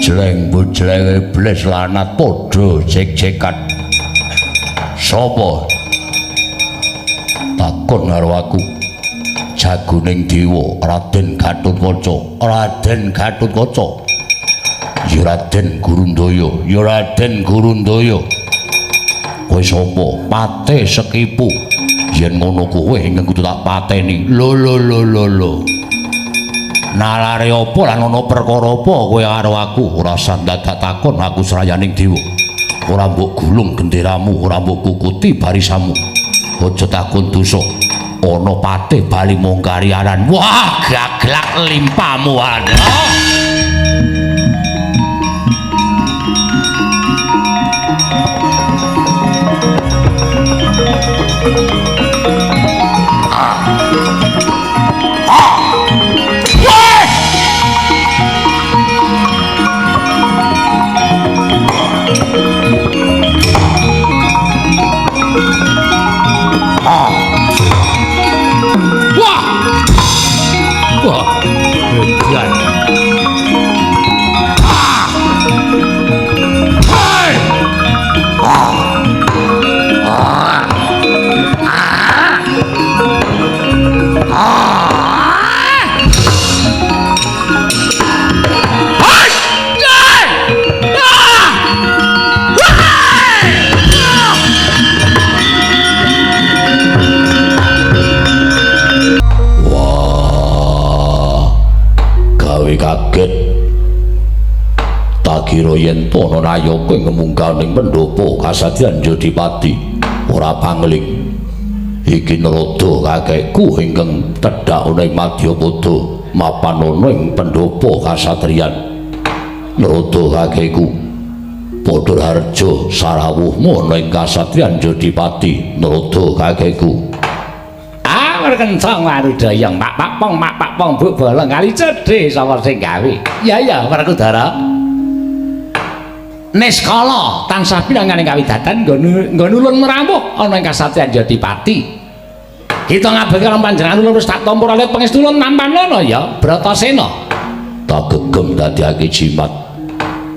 Jleng bujleng iblis lanat padha jek-jekan. Sapa? Takon karo aku. Jagoning dewa Raden Gatotkaca, Raden Gatotkaca. Ya Raden Gurundaya, ya Raden Gurundaya. Kowe sapa? Pate Sekipu. Yen ngono kowe ingkang kudu tak pateni. Lho lho lho lho lho. Nalare apa lan ana perkara apa kowe karo aku? Ora usah dadak takon aku srayaning dewa. Ora mbok gulung genderamu, ora mbok kukuti barisamu. Aja takon dosa. Ana patih bali mongkariaran. Wah, gaglak limpamu ana. Wah! Wah, edan. Ah! Hai! Ah! Ah! Ah! Ah! Hai! Jai! Ah! Hai! Ah! Wah, gawe kaget. Tak kira yen to ana nayaka ing munggah ning pendopo kasadyan Jodipati ora pangling. Iki naroda kakekku ingkang tedhak ana ing Madyapada mapan ana ing pendopo kasatriyan. Naroda kakekku padha harja sarawuhmu ana ing kasatriyan Jodipati. Naroda kakekku. Kencang warudayang pak pak pong pak pak pong buk bolong kali cedhe sapa sing gawe. Ya ya Werkudara. Niskala tansah pinanganing kawidatan nggon ulun mrawuh ana ing kasatriyan Jodipati. Kita ngabekti karo panjenengan ulun wis tak tampa ora liwat pangestu ulun nampanana ya Bratasena. Tak gegem dadiake jimat.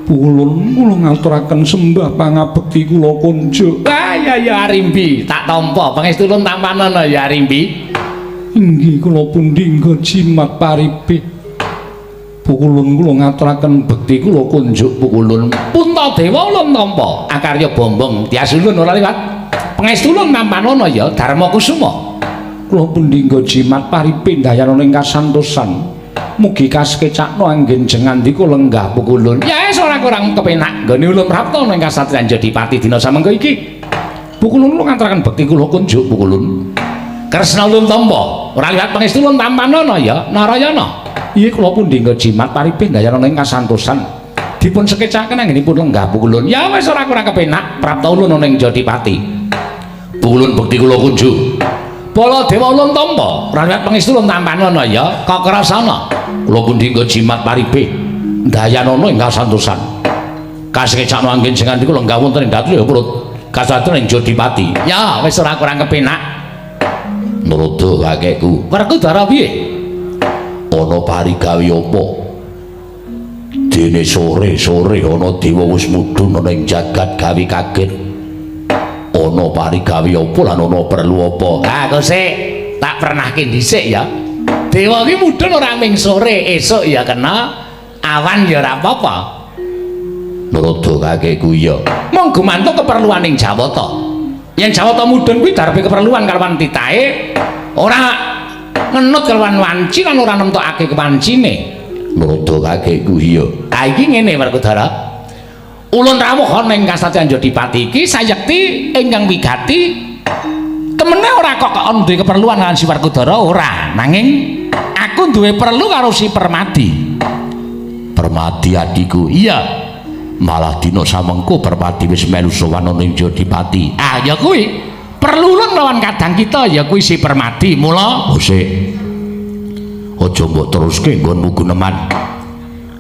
Ulun kula ngaturaken sembah pangabekti kula kunjuk. Ah ya ya Arimbi, tak tampa pangestu ulun tampanana ya Arimbi. Inggih kula pundi nggo jimat paripe. Pukulun kula ngaturaken bekti kula kunjuk pukulun. Puntadewa ulun tampa akarya bombong tias ulun ora liwat. Pangestu ulun tampanana ya Darma Kusuma. Kula pundi nggo jimat paripe ndayanana ing kasantosan. Mugi kasekecakno anggen jengandika lenggah pukulun. Ya wis ora kurang kepenak nggone ulun prapta ing kasatriyan Jodipati dina samengko iki. Pukulun ulun ngaturaken bekti kula kunjuk pukulun. Kresna ulun tampa ora liwat pangestu ulun tampanana ya Narayana. Iya kula pundi nggo jimat paripe ndayanana ing kasantosan. Dipun sekecaken anggenipun lenggah pukulun. Ya wis ora kurang kepenak prapta ulun ana ing Jodipati. Pukulun bekti kula kunjuk. Baladewa ulun tampa ora liwat pangestu ulun tampanana ya Kakrasana. Kula pundi nggo jimat paripe ndayanana ing kasantosan. Kasekecakno anggen sing andika lenggah wonten ing dhatri perut kasatriyan ing Jodipati. Ya wis ora kurang kepenak. Naroda kakekku. Werkudara piye? Ana parigawe apa? Dene sore-sore ana dewa wis mudhun ana ing jagat gawe kaget. Ana parigawe apa lan ana perlu apa? Ah, kok sik tak pernahke dhisik ya. Dewa ki mudhun ora ming sore, esuk ya kena, awan ya ora apa-apa. Naroda kakekku ya. Mung gumantung keperluaning Jawata. Yen Jawata mudhun kuwi darepe keperluan kalawan titahe, ora ngenut kalawan wanci lan ora nemtokake kewancine. Naroda kakekku iya. Ha iki ngene Werkudara. Ulun rawuh ana ing kasatriyan Jodipati iki sayekti ingkang wigati temene ora kok ana duwe keperluan lan si Werkudara ora, nanging aku duwe perlu karo si Permadi. Permadi adikku. Iya. Malah dina samengko Permadi wis melu sowan ana ing Jodipati. Ah ya kuwi. Perlu ulun lawan kadang kita ya kuwi si Permadi. Mula sik aja mbok teruske nggonmu guneman.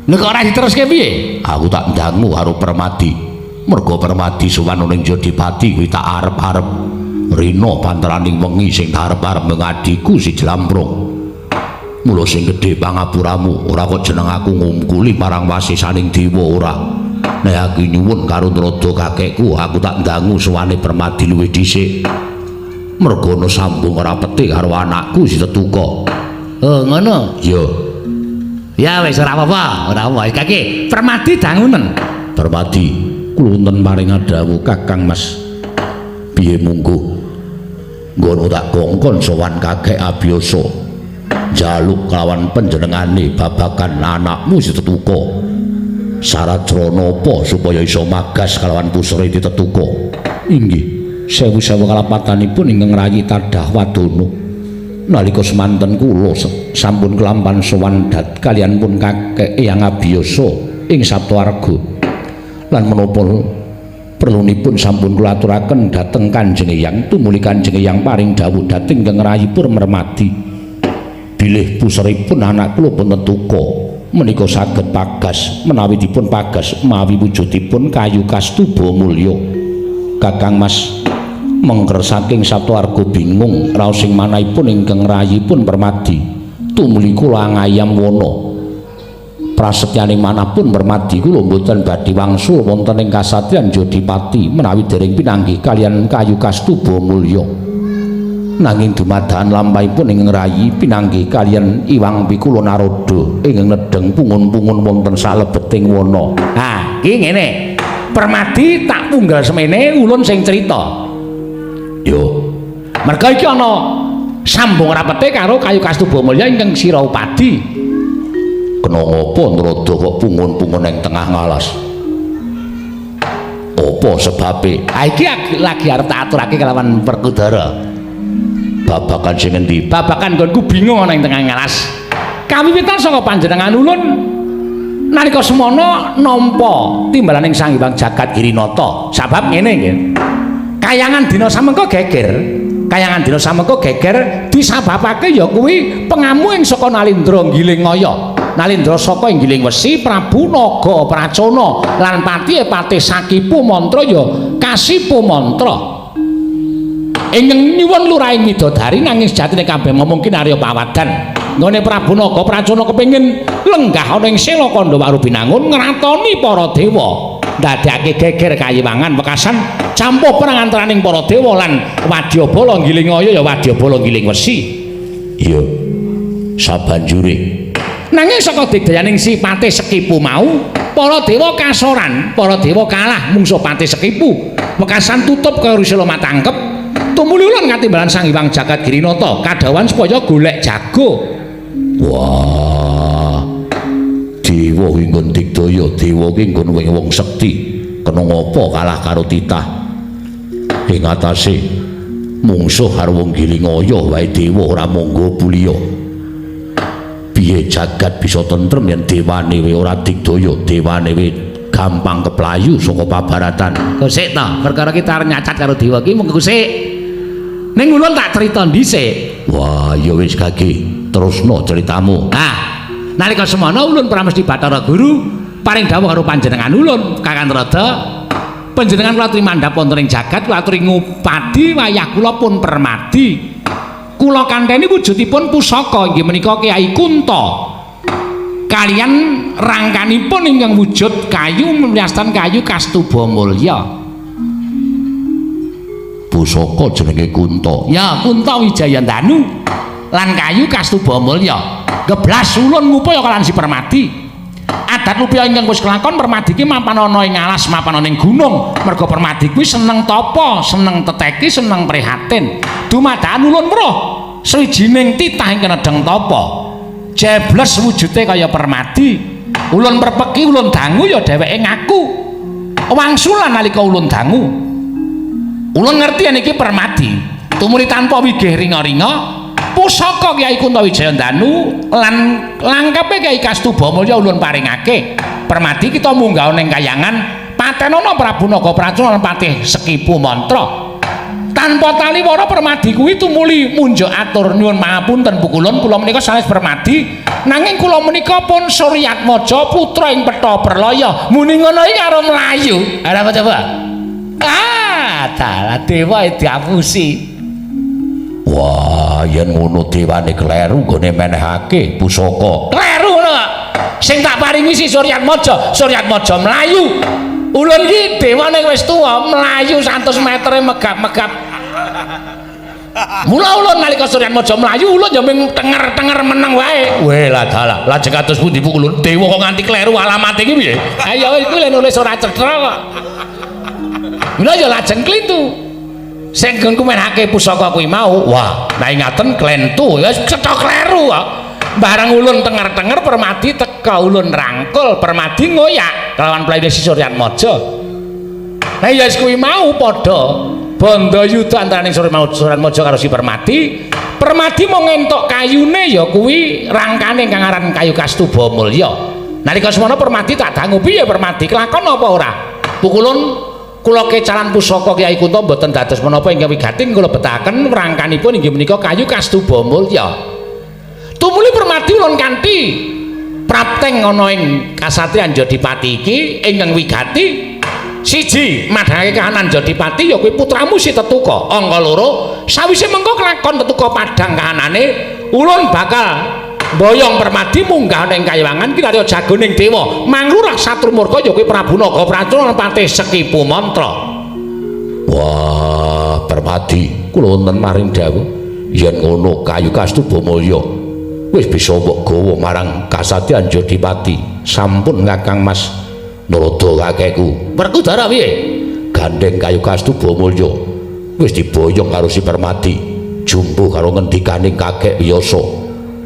Lha kok ora diteruske piye? Aku tak ndangu karo Permadi. Mergo Permadi sowan ana ing Jodipati kuwi tak arep-arep rina panteraning wengi sing tak arep-arep mung adhiku si Jlamprong. Mula sing gedhe pangapuramu, ora kok jeneng aku ngungkuli marang wasisaning dewa ora. Nek aku nyuwun karo Narada kakekku, aku tak ndangu sowane Permadi luwih dhisik. Merga ana sambung rapete karo anakku si Tetuka. Oh, ngono. Iya. Ya wis ora apa-apa, ora apa. Kaki Permadi dangunen. Permadi, kula wonten paring dawuh Kakang Mas. Piye mungguh? Nggono tak kongkon sowan kakek abiyasa. Jaluk kelawan panjenengane babagan anakmu si Tetuka. Syarat srana apa supaya iso magas kelawan pusere Tetuka? Inggih, sewu-sewu kalapatanipun ingkang rayi tadah wadana. Nalika semanten kula sampun kelampan sowan dat kaliyan pun kakek Eyang Abiyasa ing Saptawarga. Lan menapa perlunipun sampun kula aturaken dhateng Kanjeng Eyang, tumuli Kanjeng Eyang paring dawuh dhateng ingkang rayi Purmermadi. Bilih puseripun anak kula pun Tetuka menika saged pagas menawi dipun pagas mawi wujudipun kayu kastuba mulya. Kakang Mas mengker saking Saptawarga bingung raos ing manahipun ingkang rayipun Permadi. Tumuli kula ngayam wana prasetyaning manahpun Permadi kula mboten badhe wangsul wonten ing kasatriyan Jodipati menawi dereng pinanggih kaliyan kayu kastuba mulya. Nanging dumadakan lampahipun ingkang rayi pinanggih kaliyan Iwang Pikula Narada ingkang nedheng pungun-pungun wonten salebeting wana. Ha, iki ngene. Permadi tak punggal semene ulun sing crita. Yo. Merga iki ana sambung rapete karo kayu kastuba mulya ingkang sira upadi. Kena ngapa Narada kok pungun-pungun ing tengah ngalas? Apa sebabe? Ha iki lagi arep tak aturake kelawan Werkudara. Babagan sing endi? Babagan nggonku bingung ana ing tengah ngalas. Kawiwitan saka panjenengan ulun nalika semono nampa timbalaning Sang Hyang Jagat Girinata. Sabab ngene nggih. Kayangan dina samengko geger. Kayangan dina samengko geger disababake ya kuwi pengamu ing saka Nalindra Giling Ngaya. Nalindra saka ing Giling Wesi Prabu Naga Pracona lan patihe Patih Sakipu Mantra ya Kasipu Mantra. Ingkang nyuwun lurahing widodari nanging sejatine kabeh momong kinarya pawadan. Nggone Prabu Naga Pracona kepengin lenggah ana ing Sela Kandha Warubinangun ngratoni para dewa. Ndadekake geger kayiwangan wekasan campuh perang antaraning para dewa lan wadyabala Giling Ngaya ya wadyabala Giling Wesi. Iya. Sabanjure nanging saka digdayaning si Patih Sekipu mau, para dewa kasoran, para dewa kalah mungsuh Patih Sekipu. Wekasan tutup kaya Rusila matangkep. Tumuli ulun katimbalan Sang Hyang Jagat Girinata kadhawan supaya golek jago. Wah. Dewa kuwi nggon digdaya, dewa kuwi nggon wong sekti. Kena ngapa kalah karo titah? Ing atase mungsuh karo wong Giling Ngaya wae dewa ora monggo puliya. Piye jagat bisa tentrem yen dewane wae ora digdaya, dewane wae gampang keplayu saka pabaratan. Kosik to, perkara kita arep nyacat karo dewa ki mung kosik. Ning ulun tak crita dhisik. Wah, ya wis kaki, terusno ceritamu. Nah, nalika semono ulun Pramesti Bathara Guru paring dawuh karo panjenengan ulun Kakang Narada, panjenengan kula aturi mandhap wonten ing jagat, kula aturi ngupadi wayah kula pun Permadi. Kula kanteni wujudipun pusaka inggih menika Kyai Kunta. Kaliyan rangkanipun ingkang wujud kayu mriyastan kayu kastuba mulya. Pusaka jenenge Kunta. Ya, Kunta Wijayandanu lan kayu kastuba mulya. Geblas ulun ngupaya kaliyan si Permadi. Adat lupaya ingkang wis kelakon Permadi ki mapan ana ing alas, mapan ana ing gunung. Merga Permadi kuwi seneng tapa, seneng teteki, seneng prihatin. Dumadakan ulun weruh swijining titah ingkang nedheng tapa. Jebles wujude kaya Permadi. Ulun prepeki, ulun dangu ya dheweke ngaku. Wangsulan nalika ulun dangu. Ulun ngerti yen iki Permadi. Tumuli tanpa wigih ringa-ringa, pusaka Kyai Kunta Wijayandanu lan langkape Kyai Kastuba Mulya ulun paringake. Permadi kita munggah ning kayangan patenono Prabu Naga Pracona lan Patih Sekipu Mantra. Tanpa taliwara Permadi kuwi tumuli munjuk atur nyuwun mahapunten pukulun kula menika sanes Permadi nanging kula menika pun Suryatmaja putra ing Petha Perlaya. Muni ngono iki karo mlayu. Ora apa coba? Ah, dalah dewa diapusi. Wah, yen ngono dewane kleru nggone menehake pusaka. Kleru ngono kok. Sing tak paringi si Suryatmaja, Suryatmaja mlayu. Ulun iki dewane wis tuwa, mlayu 100 metere megap-megap. Mula ulun nalika Suryatmaja mlayu, ulun ya ming tenger-tenger meneng wae. Weh lah dalah, lajeng kados pundi pukulun? Dewa kok nganti kleru alamate iki piye? Ayo iku lho nulis ora cetha kok. Mula ya lajeng klintu. Sing nggonku menehake pusaka kuwi mau. Wah, nek ngaten klentu, ya cetha kleru kok. Bareng ulun tenger-tenger Permadi teka ulun rangkul, Permadi ngoyak kelawan playune si Suryatmaja. Nah ya wis kuwi mau padha bandayuda antaraning Suryatmaja karo si Permadi. Permadi mung entuk kayune ya kuwi rangkane kang aran kayu Kastuba Mulya. Nalika semono Permadi tak dangu, piye Permadi kelakon apa ora? Pukulun kula kecalan pusaka Kyai Kunta mboten dados menapa ingkang wigatin kula betahaken rangkanipun inggih menika kayu Kastuba Mulya. Tumuli Permadi ulun kanthi prapteng ana ing kasatriyan Jodipati iki ingkang wigati siji madhangake kahanan Jodipati ya kuwi putramu si Tetuka. Angka loro sawise mengko kelakon Tetuka padhang kahanane ulun bakal mboyong Permadi munggah ana ing kayangan kinarya jagoning dewa manglurah Satrumurka ya kuwi Prabu Naga Pracona patih Sekipu Mantra. Wah, Permadi kula wonten maring dawuh yen ngono kayu Kastuba Mulya wis bisa mbok gawa marang kasatriyan Jodipati. Sampun Kakang Mas Narada kakekku. Werkudara piye? Gandeng kayu Kastuba Mulya wis diboyong karo si Permadi jumbuh karo ngendikaning kakek Wiyasa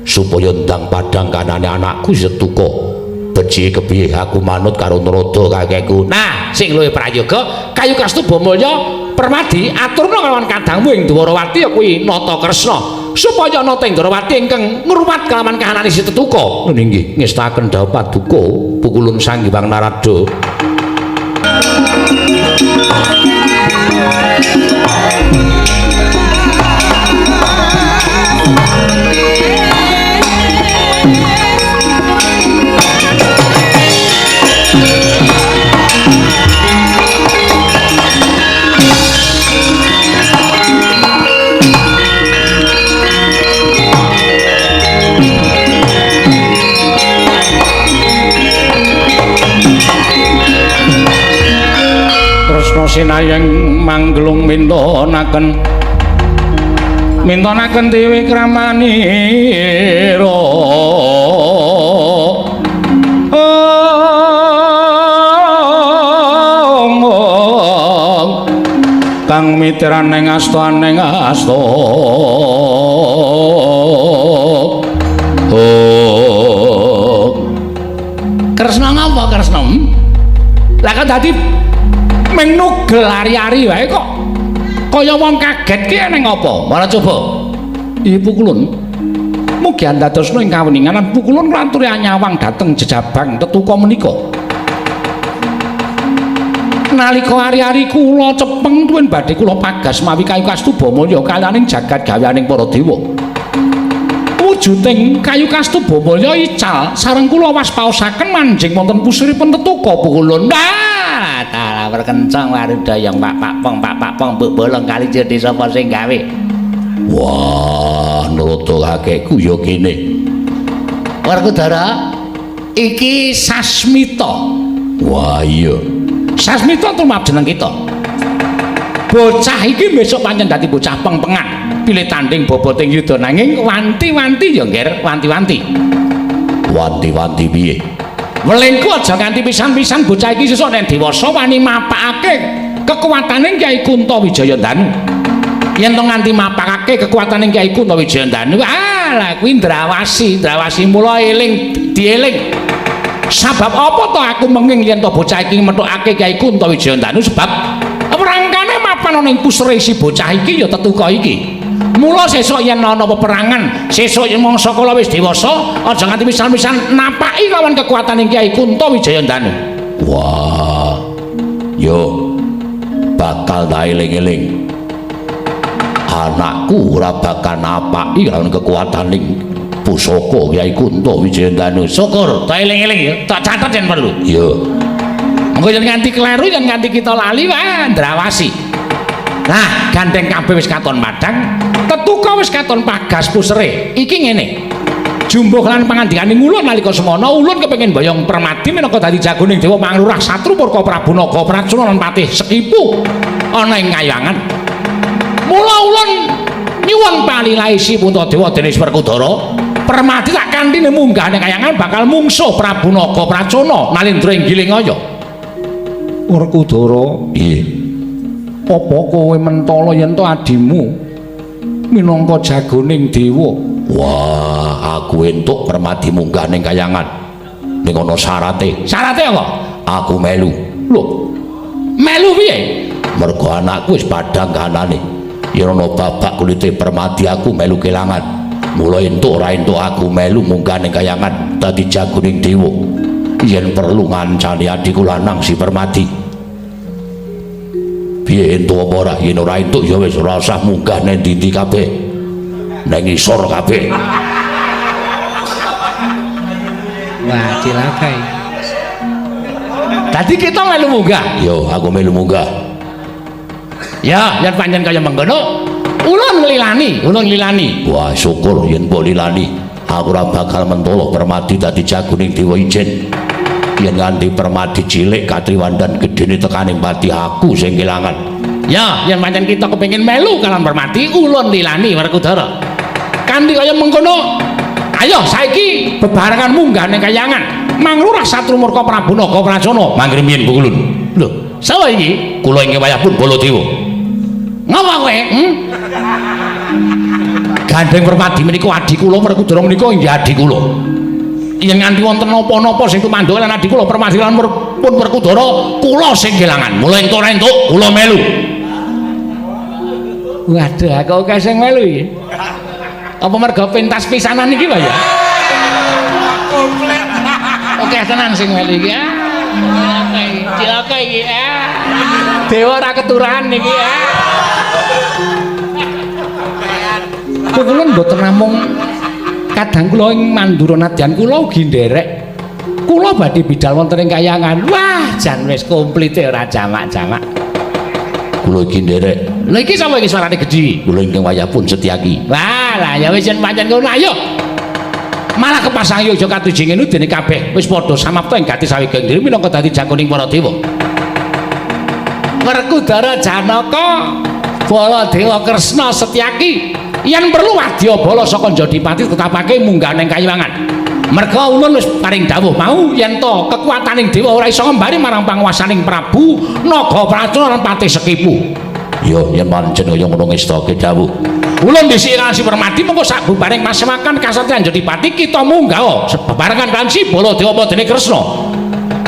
supaya ndang padhang kanane anakku Setuka. Becike kepiye aku manut karo Narada kakekku. Nah, sing luwih prayoga kayu Kastuba Mulya Permadi aturna kalawan kadangmu ing Dwarawati ya kuwi Nata Kresna supaya Nata ing Dwarawati ingkang ngruwat kalawan kahanane si Tetuka. Nggih, ngestaken dawuh paduka pukulun Sang Hyang Narada. Kresna sinayeng manggelung mintonaken mintonaken dewi kramanira. Kang mitran ing asta ning asta. Kresna ngapa Kresna? Lah kok dadi menugel ari-ari wae kok kaya wong kaget ki eneng apa? Malah coba. Ibu kulun mugi andadosna ing kaweningan lan pukulun nglanturi anyawang dhateng jejabang Tetuka menika. Nalika ari-ari kula cepeng tuwin badhe kula pagas mawi kayu Kastuba Mulya kaliyaning jagat gaweaning para dewa. Wujuding kayu Kastuba Mulya ical sareng kula waspaosaken manjing wonten pusiripun Tetuka pukulun. Nah, talah perkencang warudayang pak pak pong pak pak pong mbok bolong kali jadi sapa sing gawe. Wah, Narada kakekku ya kene. Werkudara iki Sasmita. Wah iya. Sasmita tumrap jeneng kita. Bocah iki besok pancen dadi bocah pengpengan. Pilih tanding boboting yuda nanging wanti-wanti ya Ngger, wanti-wanti. Wanti-wanti piye? Welingku aja nganti pisan-pisan bocah iki sesuk nek dewasa wani mapakake kekuatane Kyai Kunta Wijayandanu. Yen to nganti mapakake kekuatane Kyai Kunta Wijayandanu, ah lah kuwi ndrawasi, ndrawasi mula eling dieling. Sabab apa to aku menging yen to bocah iki methukake Kyai Kunta Wijayandanu sebab rangkane mapan ana ing pusere si bocah iki ya Tetuka iki. Mula sesuk yen ana peperangan, sesuk yen mangsa kala wis dewasa, aja nganti pisan-pisan napaki lawan kekuatane Kyai Kunta Wijayandanu. Wah. Yo bakal tak eling-eling. Anakku ora bakal napaki lawan kekuatane pusaka Kyai Kunta Wijayandanu. Syukur, tak eling-eling ya, tak catet yen perlu. Iya. Mengko yen nganti kleru, yen nganti kita lali, wah ndrawasi. Nah, gandeng kabeh wis katon padhang. Tetuka Luka wis katon pagas pusere. Iki ngene. Jumbuh lan pangandikane ulun nalika semana ulun kepengin boyong Permadi minangka dadi jagoning dewa Manglurah Satru Purka Prabu Naga Pracuna lan Patih Sekipu ana ing kayangan. Mula ulun nyuwun palilahi si Puntadewa dene Werkudara, Permadi tak kanthine munggah ning kayangan bakal mungsuh Prabu Naga Pracuna nalindra ing Gilingaya. Werkudara, piye? Apa kowe mentala yen to adimu minangka jagoning dewa? Wah, aku entuk Permadi munggah ning kayangan. Ning ana syarate. Syarate apa? Aku melu. Lho. Melu piye? Mergo anakku wis padhang kanane. Yen ana babak kulite Permadi aku melu kelangan. Mula entuk ora entuk aku melu munggah ning kayangan dadi jagoning dewa. Yen perlu ngancani adhiku lanang si Permadi. Piye entuk apa ora? Yen ora entuk ya wis ora usah munggah ning ndi-ndi kabeh. Nang ngisor kabeh. Wah, cilaka iki. Dadi kita melu munggah. Yo, aku melu munggah. Ya, yen pancen kaya mengkono, ulun nglilani, ulun nglilani. Wah, syukur yen mbok lilani. Aku ora bakal mentolo Permadi dadi jagoning dewa ijen. Yen nganti Permadi cilik katriwandan gedene tekaning pati aku sing kelangan. Ya, yen pancen kita kepengin melu kalawan Permadi, ulun lilani Werkudara. Kanthi kaya mengkono, ayo saiki bebarengan munggah ning kayangan. Manglurah Satru Murka Prabu Naga Pracana mangrimin Pukulun. Lho, sapa iki? Kula ing wayah pun Baladewa. Ngapa kowe? Gandeng Permadi menika adhi kula, Werkudara menika inggih adhi kula. Yen nganti wonten napa-napa sing tumandha lan adhi kula Permadi lan pun Werkudara, kula sing kelangan. Mula entuk ora entuk kula melu. Waduh, aku akeh sing melu iki. Apa mergo pentas pisanan iki wae ya? Komplit. Oke tenan sing melu iki. Ah, cilaka iki. Ah. Dewa ora keturahan iki. Ah. Kula mboten namung kadang kula ing Mandura nadyan kula ugi nderek. Kula badhe bidal wonten ing kayangan. Wah, jan wis komplite ora jamak-jamak. Kula iki nderek. Lha iki sapa iki suarane gedhi? Kula ingkang wayah pun Setyaki. Wah, lah ya wis yen pancen ngono ayo. Malah kepasang yoga katuji ngene dene kabeh wis padha samapta ing gati sawegeng diri minangka dadi jagoning para dewa. Werkudara Janaka, Baladewa Kresna Setyaki, yen perlu wadyabala saka Jodipati tetapake munggah ning kayiwangan. Merga ulun wis paring dawuh mau yen to kekuataning dewa ora iso ngembari marang panguwasaning Prabu Naga Pracuna lan Patih Sekipu. Yo yen pancen kaya ngono ngestake dawuh. Ulun dhisik lan si Permadi mengko sak bubaring pasewakan kasatriyan Jodipati kita munggah bebarengan kan si Baladewa apa dene Kresna.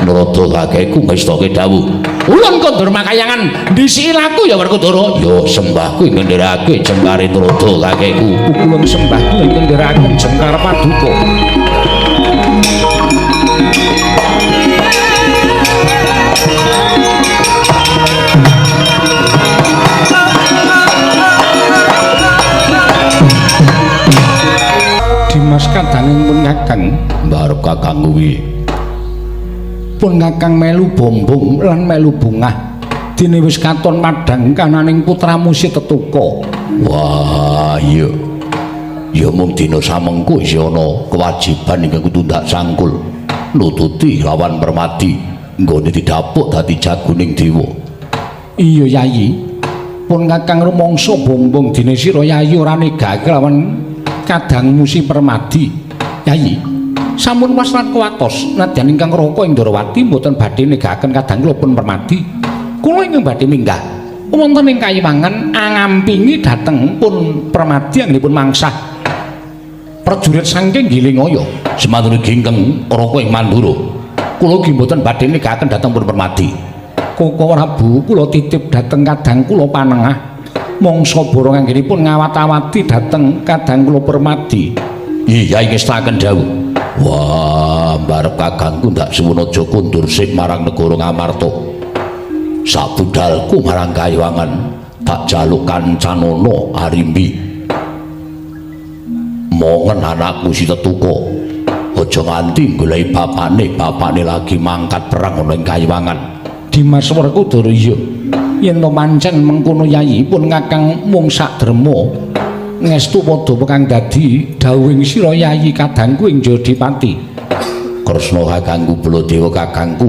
Narada kakekku ngestake dawuh. Ulun kondur makayangan dhisiki laku ya Werkudara. Yo sembahku ing ngendherake jengkare Narada kakekku. Ulun sembahku ing ngendherake jengkar paduka. Dimas kadanging pun kakang mbarep kakang kuwi pun kakang melu bombong lan melu bungah dene wis katon padhang kananing putramu si Tetuka. Wah iya ya mung dina samengko isih ana kewajiban ingkang kudu ndak sangkul nututi lawan Permadi nggone didapuk dadi jagoning dewa. Iya Yayi, pun kakang rumangsa bombong dene sira Yayi ora negake lawan kadangmu si Permadi. Yayi sampun was lan kuwatos nadyan ingkang raka ing Ndorowati mboten badhe negaken kadang kula pun Permadi. Kula ingkang badhe minggah wonten ing kayiwangan angampingi dhateng pun Permadi anggenipun mangsah prajurit saking Gilingaya. Semanten ugi ingkang raka ing Mandura kula ugi mboten badhe negaken dhateng pun Permadi. Koko Prabu kula titip dhateng kadang kula panengah mangsa borong anggenipun ngawat-awati dhateng kadang kula Permadi. Iya ingestaken dawuh. Wah, mbarep kakangku ndak suwun aja kundur sik marang negara Ngamarta. Sabudalku marang kayiwangan tak jaluk kancanono arimbi. Mongen anakku si Tetuka. Aja nganti goleki bapane, bapane lagi mangkat perang ana ing kayiwangan. Dimas Werkudara iya. Yen to pancen mengkono Yayi pun kakang mung sak derma. Ngestu padha kang dadi dawuhing sira Yayi kadangku ing Jodipati. Kresna kakangku Baladewa kakangku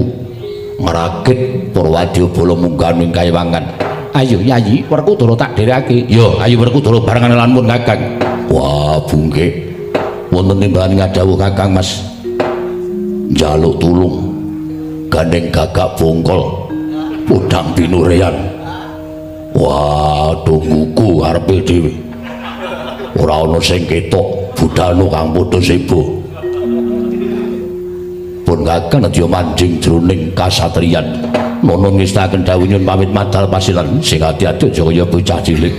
ngrakit Purwadya bala munggah ing kayiwangan. Ayo Yayi, Werkudara tak dherekake. Yo, ayo Werkudara barengan lan pun kakang. Wah, bungke. Wonten timbalan ngadhawuh kakang Mas. Njaluk tulung. Gandeng gagak bongkol. Podang pinurean. Wah, dongkuku arepe dhewe. Ora ana sing ketok, budalno kang padha sebo. Pun kakang nedya manjing jroning kasatriyan. Nono ngestaken dawuh nyuwun pamit madal pasilan sing ati-ati aja kaya bocah cilik.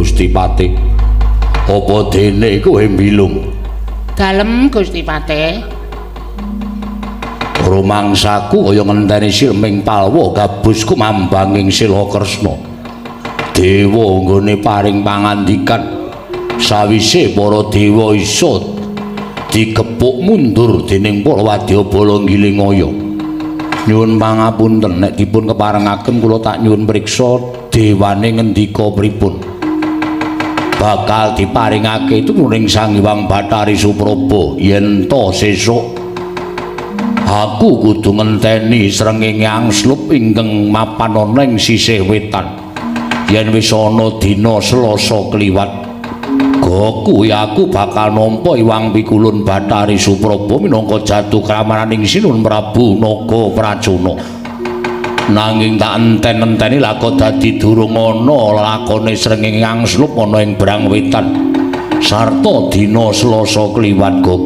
Gusti Patih. Apa dene kowe mbilung? Dalem Gusti Patih. Rumangsaku kaya ngenteni silming palwa gabusku mambanging Sila Kresna. Dewa nggone paring pangandikan sawise para dewa isa digepuk mundur dening para wadyabala Ngilingaya. Nyuwun pangapunten nek dipun keparengaken kula tak nyuwun priksa dewane ngendika pripun. Bakal diparingake tumurung Sang Hyang Bathari Supraba yen ta sesuk aku kudu ngenteni srengenge angslup ingkang mapan ana ing sisih wetan. Yen wis ana dina Selasa kliwat goku ya aku bakal nampa iwang pikulun Bathari Supraba minangka jatuh kramananing Sinun Prabu Naga Pracona. Nanging tak enten-enteni lako dadi durung ana lakone srengenge angslup ana ing Brang Wetan sarta dina Selasa kliwat gok.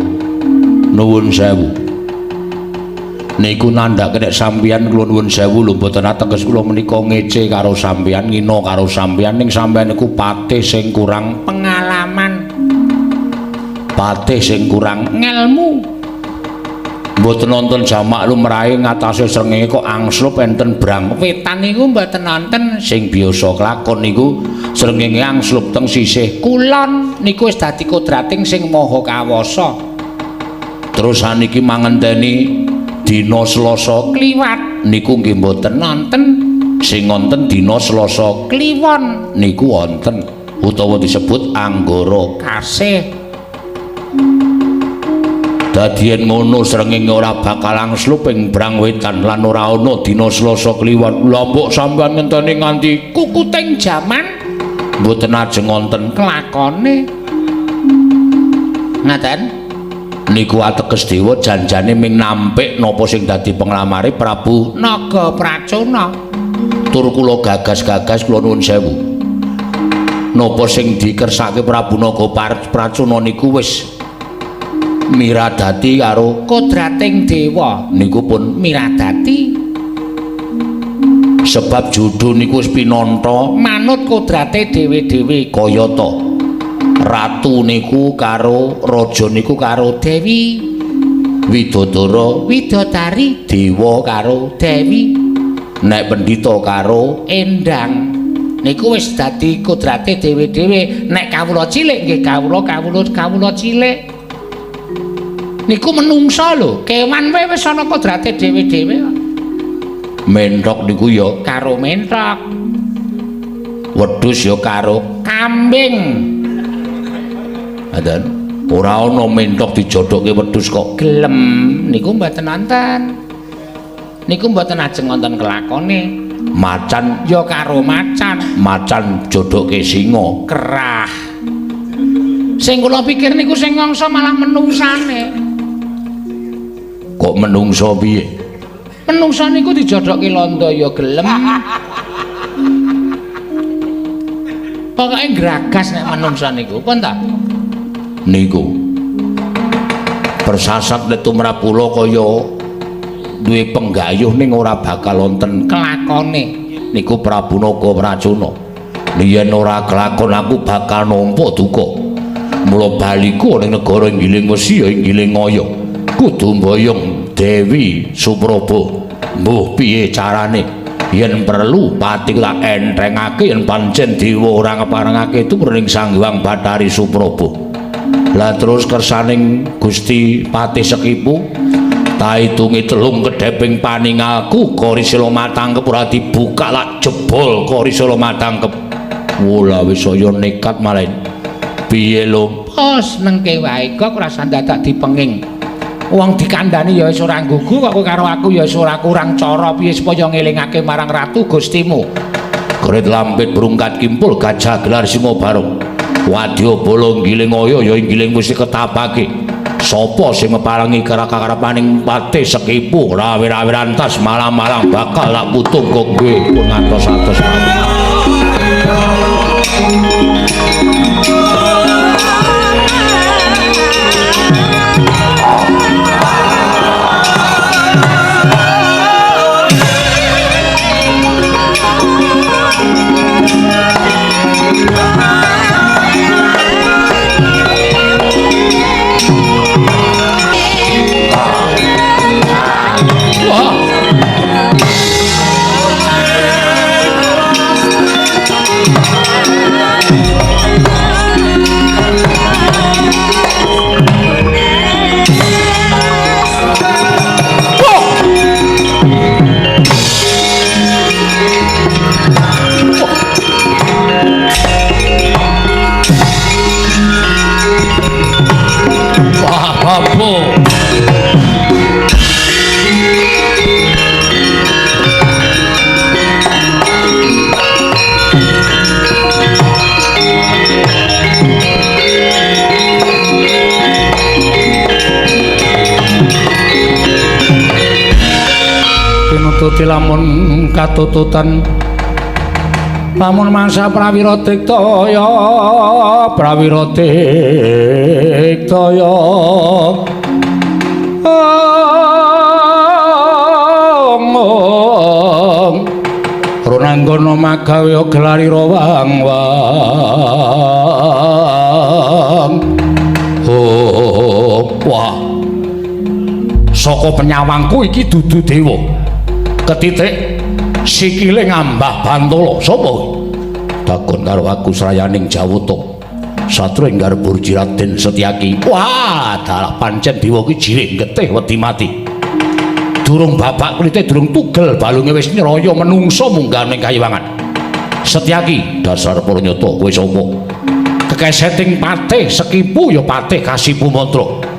Nuwun sewu. Niku nandhake nek sampeyan kula nuwun sewu lho mboten ateges kula menika ngece karo sampeyan, ngina karo sampeyan, ning sampeyan niku patih sing kurang pengalaman, patih sing kurang ngelmu. Mboten nonton jamak lumrahe ngatasé srengenge kok angslup enten Brang Wetan niku mboten nonton. Sing biasa kelakon niku srengenge angslup teng sisih kulon niku wis dadi kodrating sing maha kawasa. Terus saniki mangenteni dina Selasa kliwat niku nggih mboten nonton. Sing wonten dina Selasa kliwon niku wonten utawa disebut Anggara Kasih. Dadi yen ngono srengenge ora bakal angslup ing Brang Wetan lan ora ana dina Selasa kliwat. Lha mbok sampeyan ngenteni nganti kukuting jaman mboten ajeng wonten kelakone. Ngaten niku ateges dewa janjane ming nampik napa sing dadi penglamare Prabu Naga Pracona. Tur kula gagas-gagas kula nuwun sewu. Napa sing dikersake Prabu Naga Pracona niku wis miradati karo kodrating dewa niku pun miradati. Sebab judhu niku wis pinantha manut kodrate dhewe-dhewe. Kayata ratu niku karo raja niku karo Dewi Widodara, Widodari, dewa karo Dewi, nek pendhita karo Endang niku wis dadi kodrate dhewe-dhewe. Nek kawula cilik nggih kawula kawula kawula cilik niku menungsa lho, kewan wae wis ana kodrate dhewe-dhewe. Menthok niku ya karo menthok, wedhus ya karo kambing. Ngaten ora ana menthok dijodohke wedhus kok gelem niku mboten wonten. Niku mboten ajeng wonten kelakone. Macan ya karo macan, macan jodohke singa kerah. Sing kula pikir niku sing ngangsa malah menungsane. Kok menungso piye? Menungso niku dijodohke londo ya gelem. Pokoke gragas nek menungso niku, pun ta? Niku persasat nek tumrap kula kaya duwe penggayuh ning ora bakal wonten kelakone. Niku Prabu Naga Pracona. Yen ora kelakon aku bakal nampa duka. Mula baliku ning negara Giling Wesi ya ing Giling Ngaya. Kudu mboyong Dewi Supraba. Mbuh piye carane? Yen perlu pati tak enthengake yen pancen dewa ora ngeparengake tumrap ing Sang Hyang Bathari Supraba. Lah terus kersaning Gusti Patih Sekipu taitungi telung kedheping paningalku Korisila matangkep ora dibuka lak jebol Korisila matangkep. Wala wis saya nekat malah. Piye lho? Pos nengke wae kok ora dadak dipenging. Wong dikandhani ya wis ora nggugu kok kowe karo aku ya wis ora kurang cara piye supaya ngelingake marang ratu Gustimu. Gret lampit brungkat kimpul gajah gelar singa barong. Wadya bala Giling Aya ya ing Giling wis ketapake. Sapa sing meparengi karakarepaning Patih Sekipu rawe-rawe rantas malang-malang bakal lak putung kowe pun ngantos-atos mawon. Wah. Wujute lamun katututan lamun mangsa prawira diktaya prawira diktaya Runanggana magawe gelarira wang wang. Oh, wah. Saka penyawangku iki dudu dewa. Ketitik sikile ngambah bantala. Sapa kuwi? Takon karo aku srayaning Jawata. Satru ing garburji Raden Setyaki. Wah, dalah pancen dewa ki jirih getih wedi mati. Durung babak kulite durung tugel balunge wis nyraya menungsa munggah ning kayiwangan. Setyaki, dasar para nyata kowe sapa? Kekeseting patih sekipu ya patih kasipu mantra.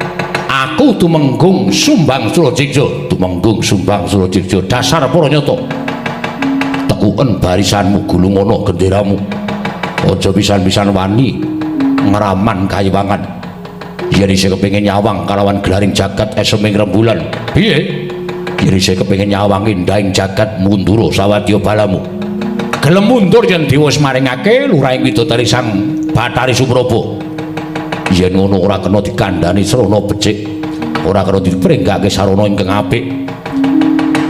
Aku tumenggung Sumbang Surajikja, tumenggung Sumbang Surajikja, dasar para nyata. Tekuken barisanmu gulungono genderamu. Aja pisan-pisan wani ngraman kayiwangan. Yen isih kepengin nyawang kalawan gelaring jagat eseming rembulan. Piye? Yen isih kepengin nyawang endahing jagat mundura sawadya balamu. Gelem mundur yen dewa wis maringake lurahing widodari Sang Bathari Supraba. Yen ngono ora kena dikandhani srana becik, ora kena dipringgake sarana ingkang apik.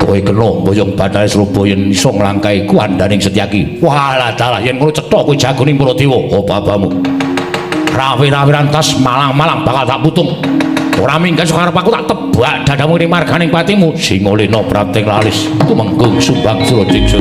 Kowe kena mboyong Bathari Supraba yen iso nglangkahi kuandhaning Setyaki. Walah dalah yen ngono cetha kowe jagoning para dewa. Apa abamu? Rawi-rawi rantas malang-malang bakal tak putung. Ora minggat saka aku tak tebak dadamu ning marganing patimu. Singolena prapting lalis tumenggung Sumbang Surajiksa.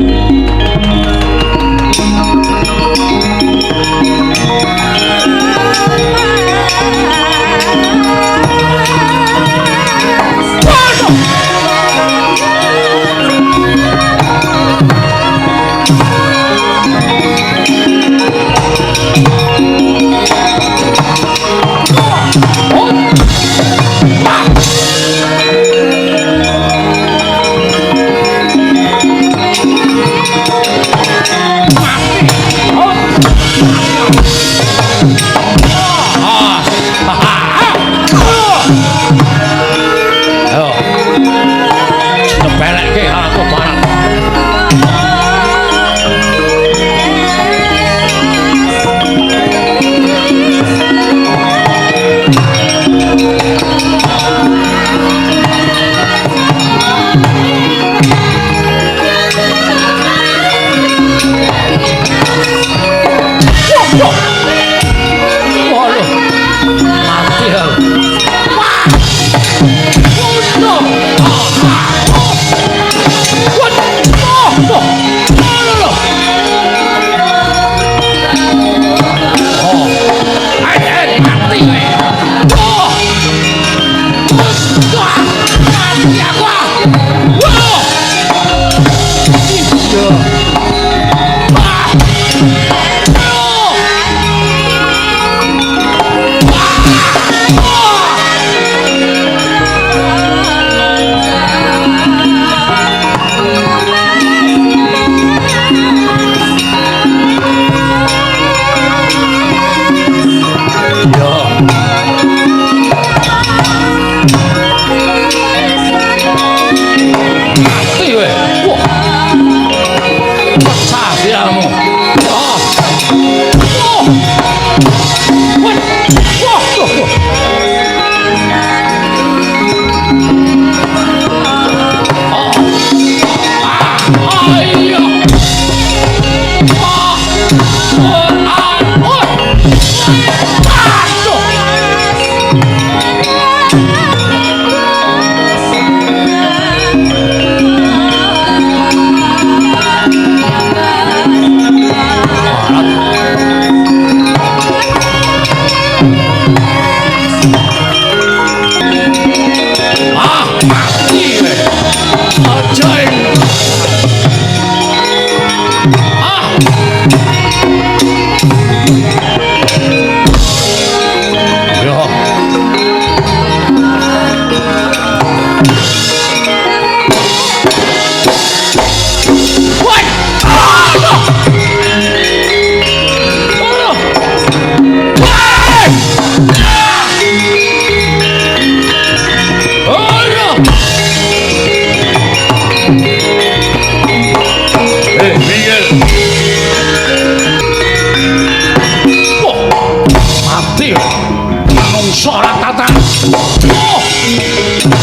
Wah.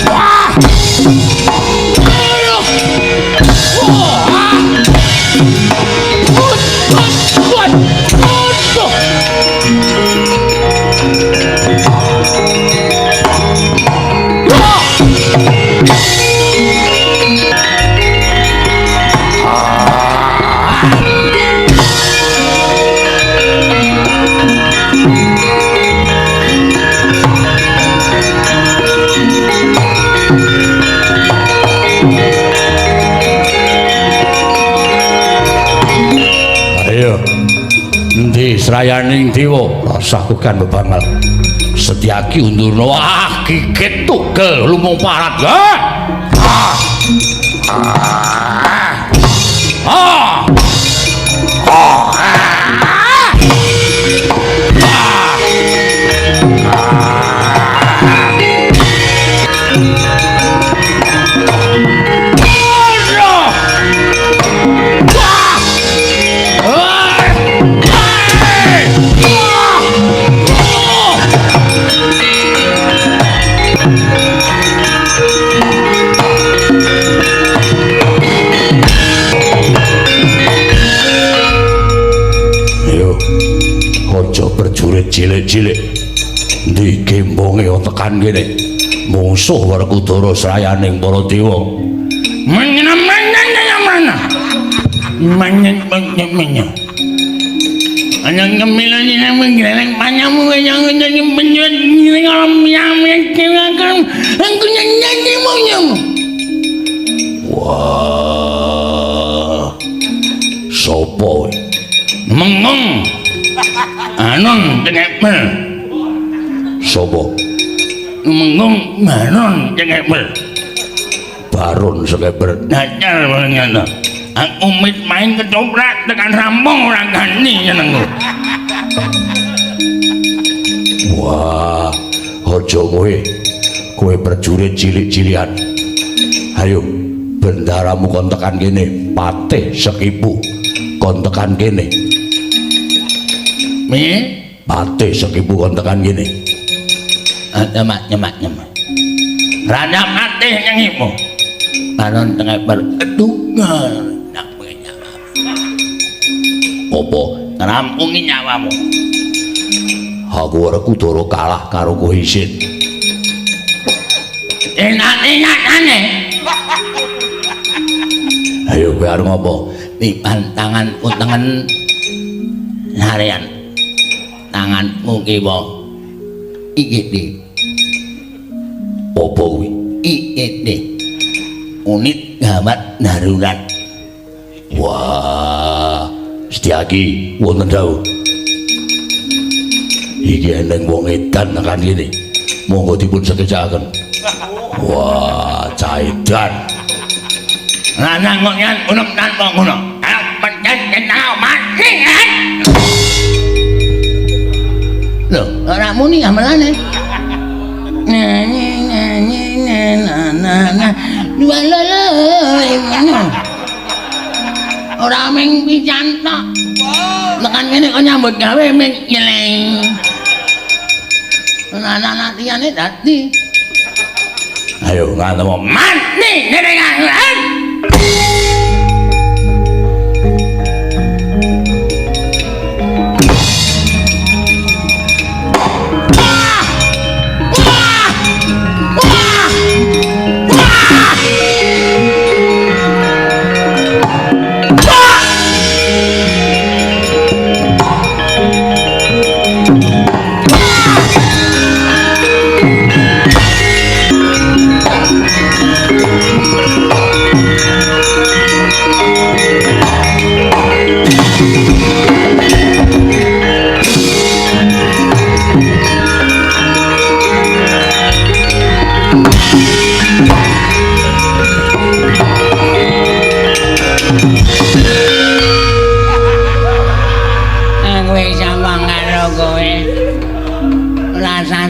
Wah. Ayo. Endi srayaning dewa rasah kugan bebangal. Setyaki undurna. Wah, gigit tugel lumung parat. Ah. Ah. Ah. Ah. Aja prajurit cilik-cilik. Endi gembonge tekan kene. Mungsuh Werkudara srayaning para dewa. Wah. Sopo? Mengeng. Anon cengekmel. Sopo? Mengeng Baron cengekmel. Baron cengekmel. Dajar ngono. Aku mit main ketoprak tekan rampung ora gani jenengku. Wah, aja kowe. Kowe prajurit cilik-cilian. Ayo, bendaramu kon tekan kene, Patih Sekipu kon tekan kene. Piye? Patih Sekipu kon tekan kene. Nyemak-nyemak. Rada patih nyengimu. Baron tengeper ketungan. Apa ngrampungi nyawamu? Aku Werkudara kalah karo kowe isin. Enak-enakane. Ayo kowe arep ngopo? Tipan tanganku tengen sarean. Tanganmu kiwa. IGD. Apa kuwi? IGD. Unit gawat darurat. Wah, Setyaki wonten dawuh. Iki eneng wong edan tekan kene. Monggo dipun sekecakaken. Wah, cah edan. Lanang kok nyan unep tanpa guna. Arep pencet kenal mati. Lho, ora muni gamelane. Na na na na na na. Dua lolo. Ora mung pisan tok. Tekan kene kok nyambut gawe mung nyeleng. Ana latihane dadi. Ayo nganemu mati nyenengan.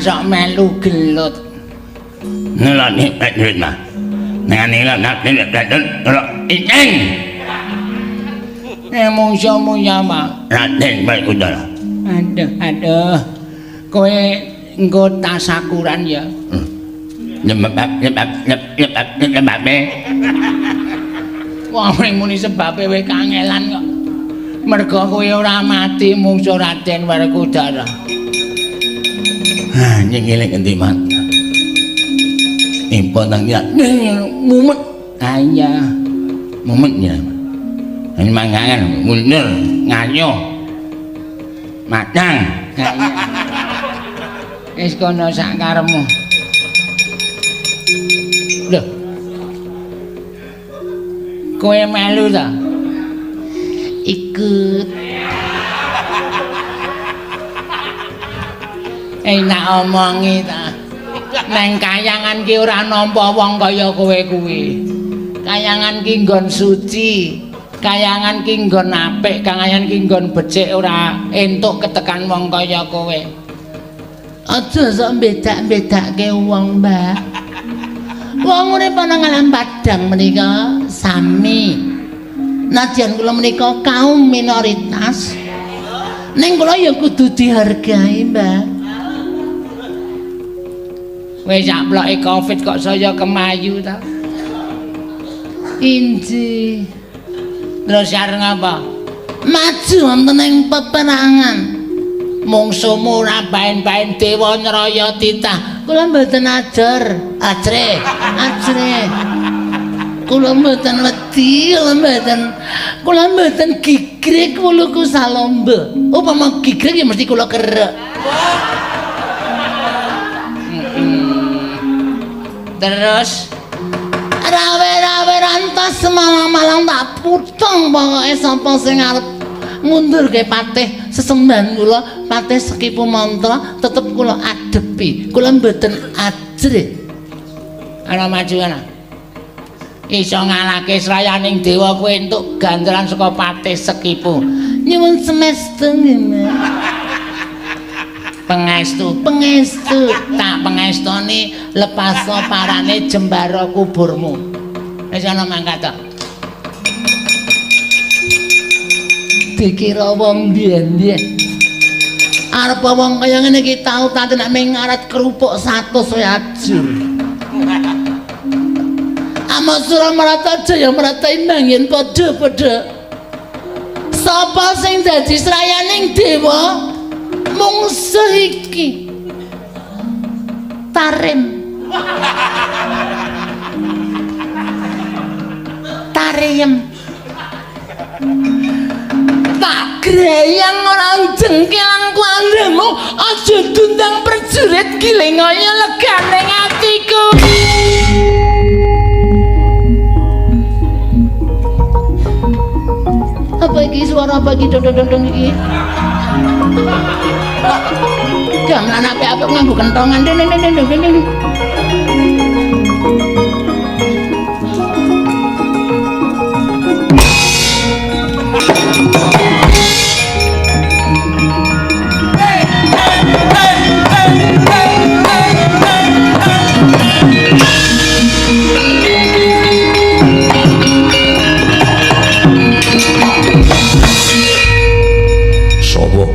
Sok melu gelut. Ngeloni prajurit mah. Nangani lan nek iceng. Nek mungsuhmu nyama Raden Werkudara. Aduh, aduh. Kowe engko tasakuran ya. Nyebabe. Wong muni sebabe kowe kangelan kok. Mergo kowe ora mati mungsuh Raden Werkudara. Ha, nyingile ngendi, Mat? Impon nang ya. Mumet. Ha iya. Mumet ya. Ini mangan mundur ngayo. Matang. Ha iya. Wis kono sak karepmu. Lho. Kowe melu ta? Ikut. Enak omongi ta. Neng kayangan ki ora nampa wong kaya kowe kuwi. Kayangan ki nggon suci, kayangan ki nggon apik, kayangan ki nggon becik ora entuk ketekan wong kaya kowe. Aja sok mbedak-mbedake wong, Mbah. Wong urip ana ngalam padang menika sami. Nadyan kula menika kaum minoritas, ning kula ya kudu dihargai, Mbah. Wis saploke Covid kok saya kemayu ta. Inji. Terus arep ngapa? Maju wonten ing peperangan. Mungsuhmu ora baen-baen dewa nyraya titah. Kula mboten ajar. Ajre, ajre. Kula mboten wedi, kula mboten gigrik wuluku salomba. Upama gigrik ya mesti kula kerek. Terus rawe-rawe rantas malang-malang tak putong pokoke sapa sing arep ngundurke patih sesembahan kula, patih Sekipu Mantra tetep kula adepi. Kula mboten ajrih. Ana maju ana. Iso ngalahke srayaning dewa kowe entuk ganjaran saka patih Sekipu. Nyuwun semestu nggih, Mbak. Pengestu, pengestu, tak pengestoni lepaso parane jembara kuburmu. Wis ana mangkat ta. Dikira wong biyen-biyen. Arep wong kaya ngene iki tau tate nek ming ngaret kerupuk 100 wae ajur. Ama Suramarata Jaya Marata imbang yen padha-padha. Sapa sing dadi srayaning dewa? Mungsuh iki Tarim. Tariem. Tak greyang ora jengkelang kuandemu, aja dundang prajurit gilengaya legane atiku. Apa iki suara apa iki dong-dong-dong iki? Gamelan apik-apik nganggo kentongan. Deng deng deng deng deng. Sopo?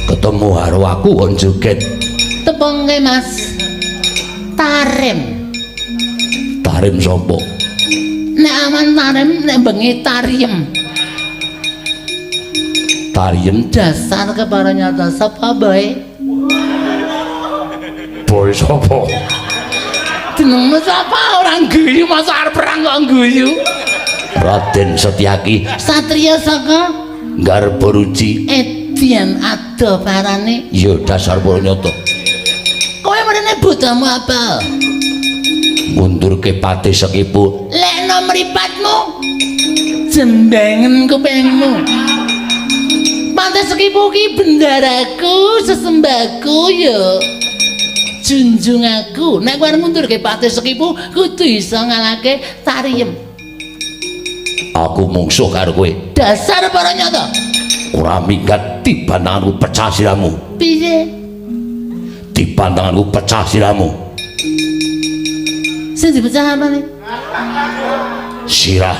Ketemu karo aku wong joget. Tepungke Mas. Tarim. Tarim sapa? Nek awan tarim, nek bengi tariem. Tariem dasar kepara nyata sapa bae? Boy sapa? Jenengmu sapa ora guyu masa arep perang kok guyu. Raden Setyaki. Satria saka Garba Ruci. Edian ado parane. Ya dasar para nyata. Kowe mrene bodamu apa? Ngundurke patih Sekipu. Lekno mripatmu. Jembengen kupingmu. Patih Sekipu ki bendaraku, sesembahku ya. Junjung aku. Nek kowe arep ngundurke patih Sekipu kudu iso ngalahke Tariem. Aku mungsuh karo kowe. Dasar para nyata. Ora minggat dibantanganku pecah siramu. Piye? Dibantanganku pecah siramu. Sing dipecah apane? Sirah.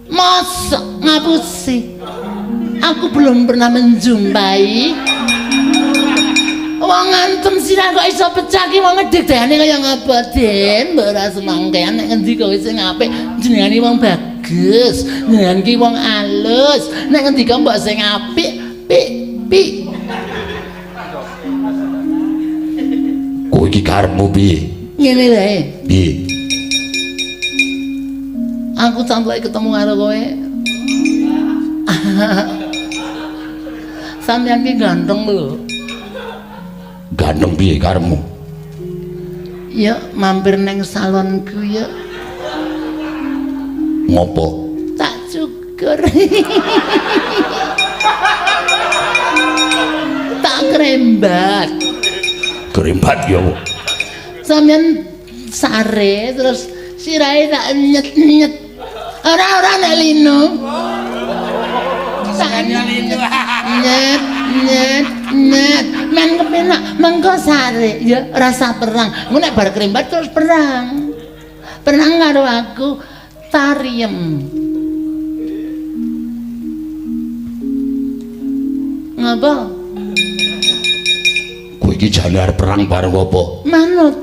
Mosok ngapusi. Aku belum pernah menjumpai wong ngantem sirah kok iso pecah ki wong ngedegane kaya ngapa, Den? Mbok ora semangkean nek ngendika sing apik, jenengane wong bagus, jenengan ki wong alus. Nek ngendika mbok sing apik, pik pik. Kowe iki karepmu piye? Ngene wae. Piye? Aku sampe ketemu karo kowe. Sampeyan ki ganteng lho. Ganteng piye karepmu? Ya mampir neng salonku ya. Ngopo? Tak cukur. Tak krembat. Krembat ya apa? Sampeyan sare terus sirahe tak nyet-nyet. Ora-ora nek lino. Tak nyet nyet nyet. Men kepenak mengko sare ya rasa perang. Engko nek bar krembat terus perang. Perang karo aku tariem. Ngapa? Kowe iki jane arep perang bareng apa? Manut.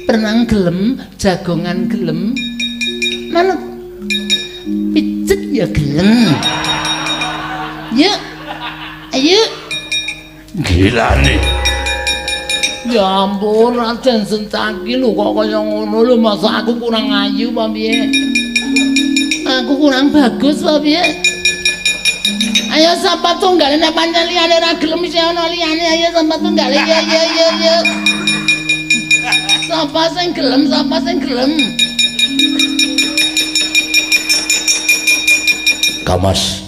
Perang gelem, jagongan gelem. Manut. Pijet ya gelem. Yuk. Ayo. Gilane. Ya ampun, Raden Sencaki lho kok kaya ngono lho, masa aku kurang ayu apa piye? Aku kurang bagus apa piye? Ayo sapa tunggale nek pancen liyane ora gelem isih ana liyane, ayo sapa tunggale yo yo yo yo. Sapa sing gelem, sapa sing gelem? Kamas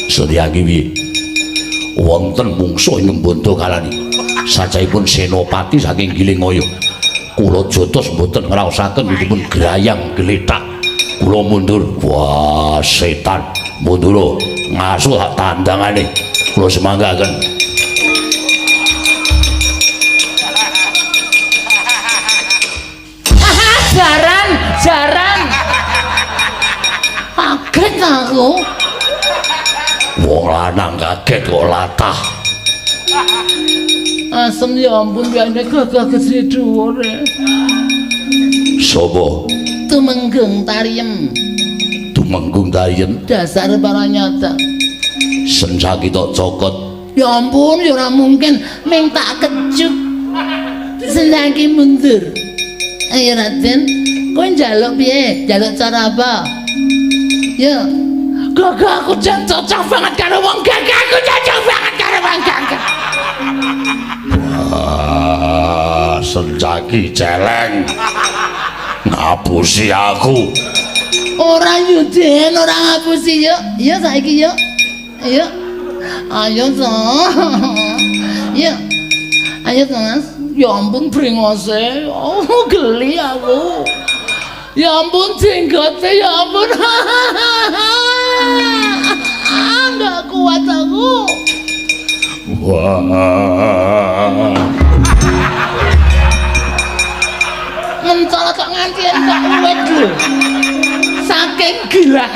Setyaki piye? Wonten mungsuh ing Bondo Kalani. Sacahipun senopati saking Gilingaya. Kula jotos mboten ngraosaken dipun grayang glethak. Kula mundur. Wah, setan. Mundur ngasuh hak tandangane. Kula semanggaken. Jaran, jaran. Kaget aku. Wong lanang kaget kok latah. Asem ya ampun piyane gagah gedhe dhuwur. Sopo? Tumenggung Tariem. Tumenggung Tariem dasar para nyata. Sencaki tok cokot. Ya ampun ya ora mungkin ming tak kejuk. Sencaki mundur. Ayo Raden, kowe njaluk piye? Njaluk cara apa? Ya. Gagah aku jan cocok banget karo wong gagah, aku cocok banget karo wong gagah. Wah, Sencaki celeng. Ngapusi aku. Ora yo Den, ora ngapusi yo. Yo saiki yo. Ayo. Ayo to. Yo. Ayo to, Mas. Ya ampun brengose. Oh, geli aku. Ya ampun jenggote, ya ampun. Enggak kuat aku. Wah. Mencolot kok nganti entek uwit lho. Saking gila.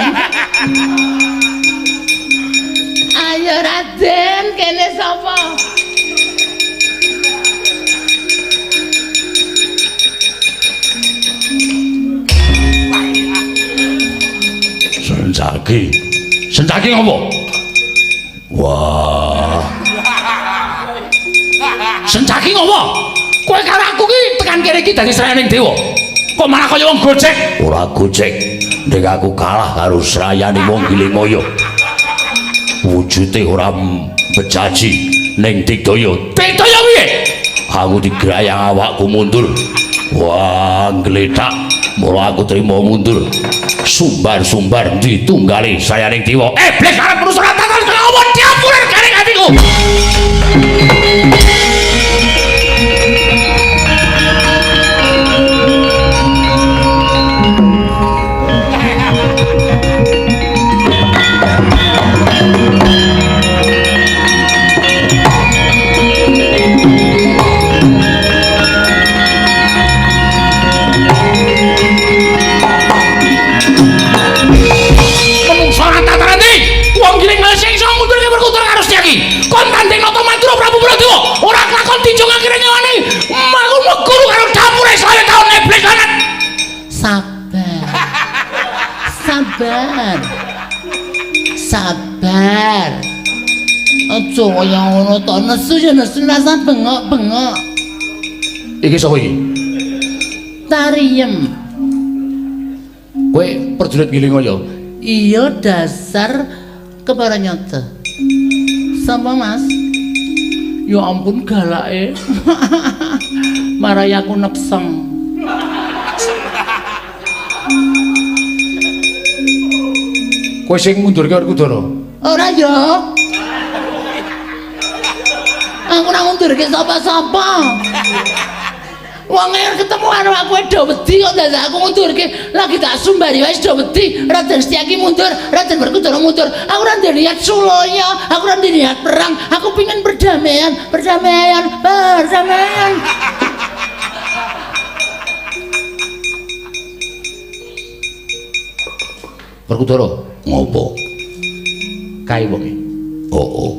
Ayo Raden, kene sapa? Sencaki. Sencaki ngopo? Wah. Sencaki ngopo? Kowe karo aku ki tekan kene iki dadi srayaning dewa. Kok malah kaya wong gojek? Ora gojek. Nek aku kalah karo srayane wong Gilingaya. Wujude ora bejaji ning digdaya. Digdaya piye? Aku digrayang awakku mundur. Wah, glethak. Mula aku trimo mundur. Sumbar-sumbar ndi tunggale sayaning dewa. Iblis arep merusak tatanan kaya apa diampuran garing atiku. Menungso ora tataran ndi? Wong giling sing iso ngundurke Sabar. Aja kaya ngono to, nesu ya nesu rasa bengok-bengok. Iki sapa iki? Tariem. Kowe prajurit Giling ya? Iya dasar kepara nyata. Sapa Mas? Ya ampun galake. Marai aku nepseng. Kowe sing mundurke Werkudara? Ora ya. Aku ora ngundurke sapa-sapa. Wong ketemu karo aku do wedi kok dadak aku ngundurke. Lagi tak sumbari wae do wedi. Raden Setyaki mundur, Raden Werkudara mundur. Aku ora ndek niat sulaya, aku ora ndek niat perang. Aku pingin perdamaian, perdamaian, perdamaian. Werkudara ngopo? Kae wonge. Oh.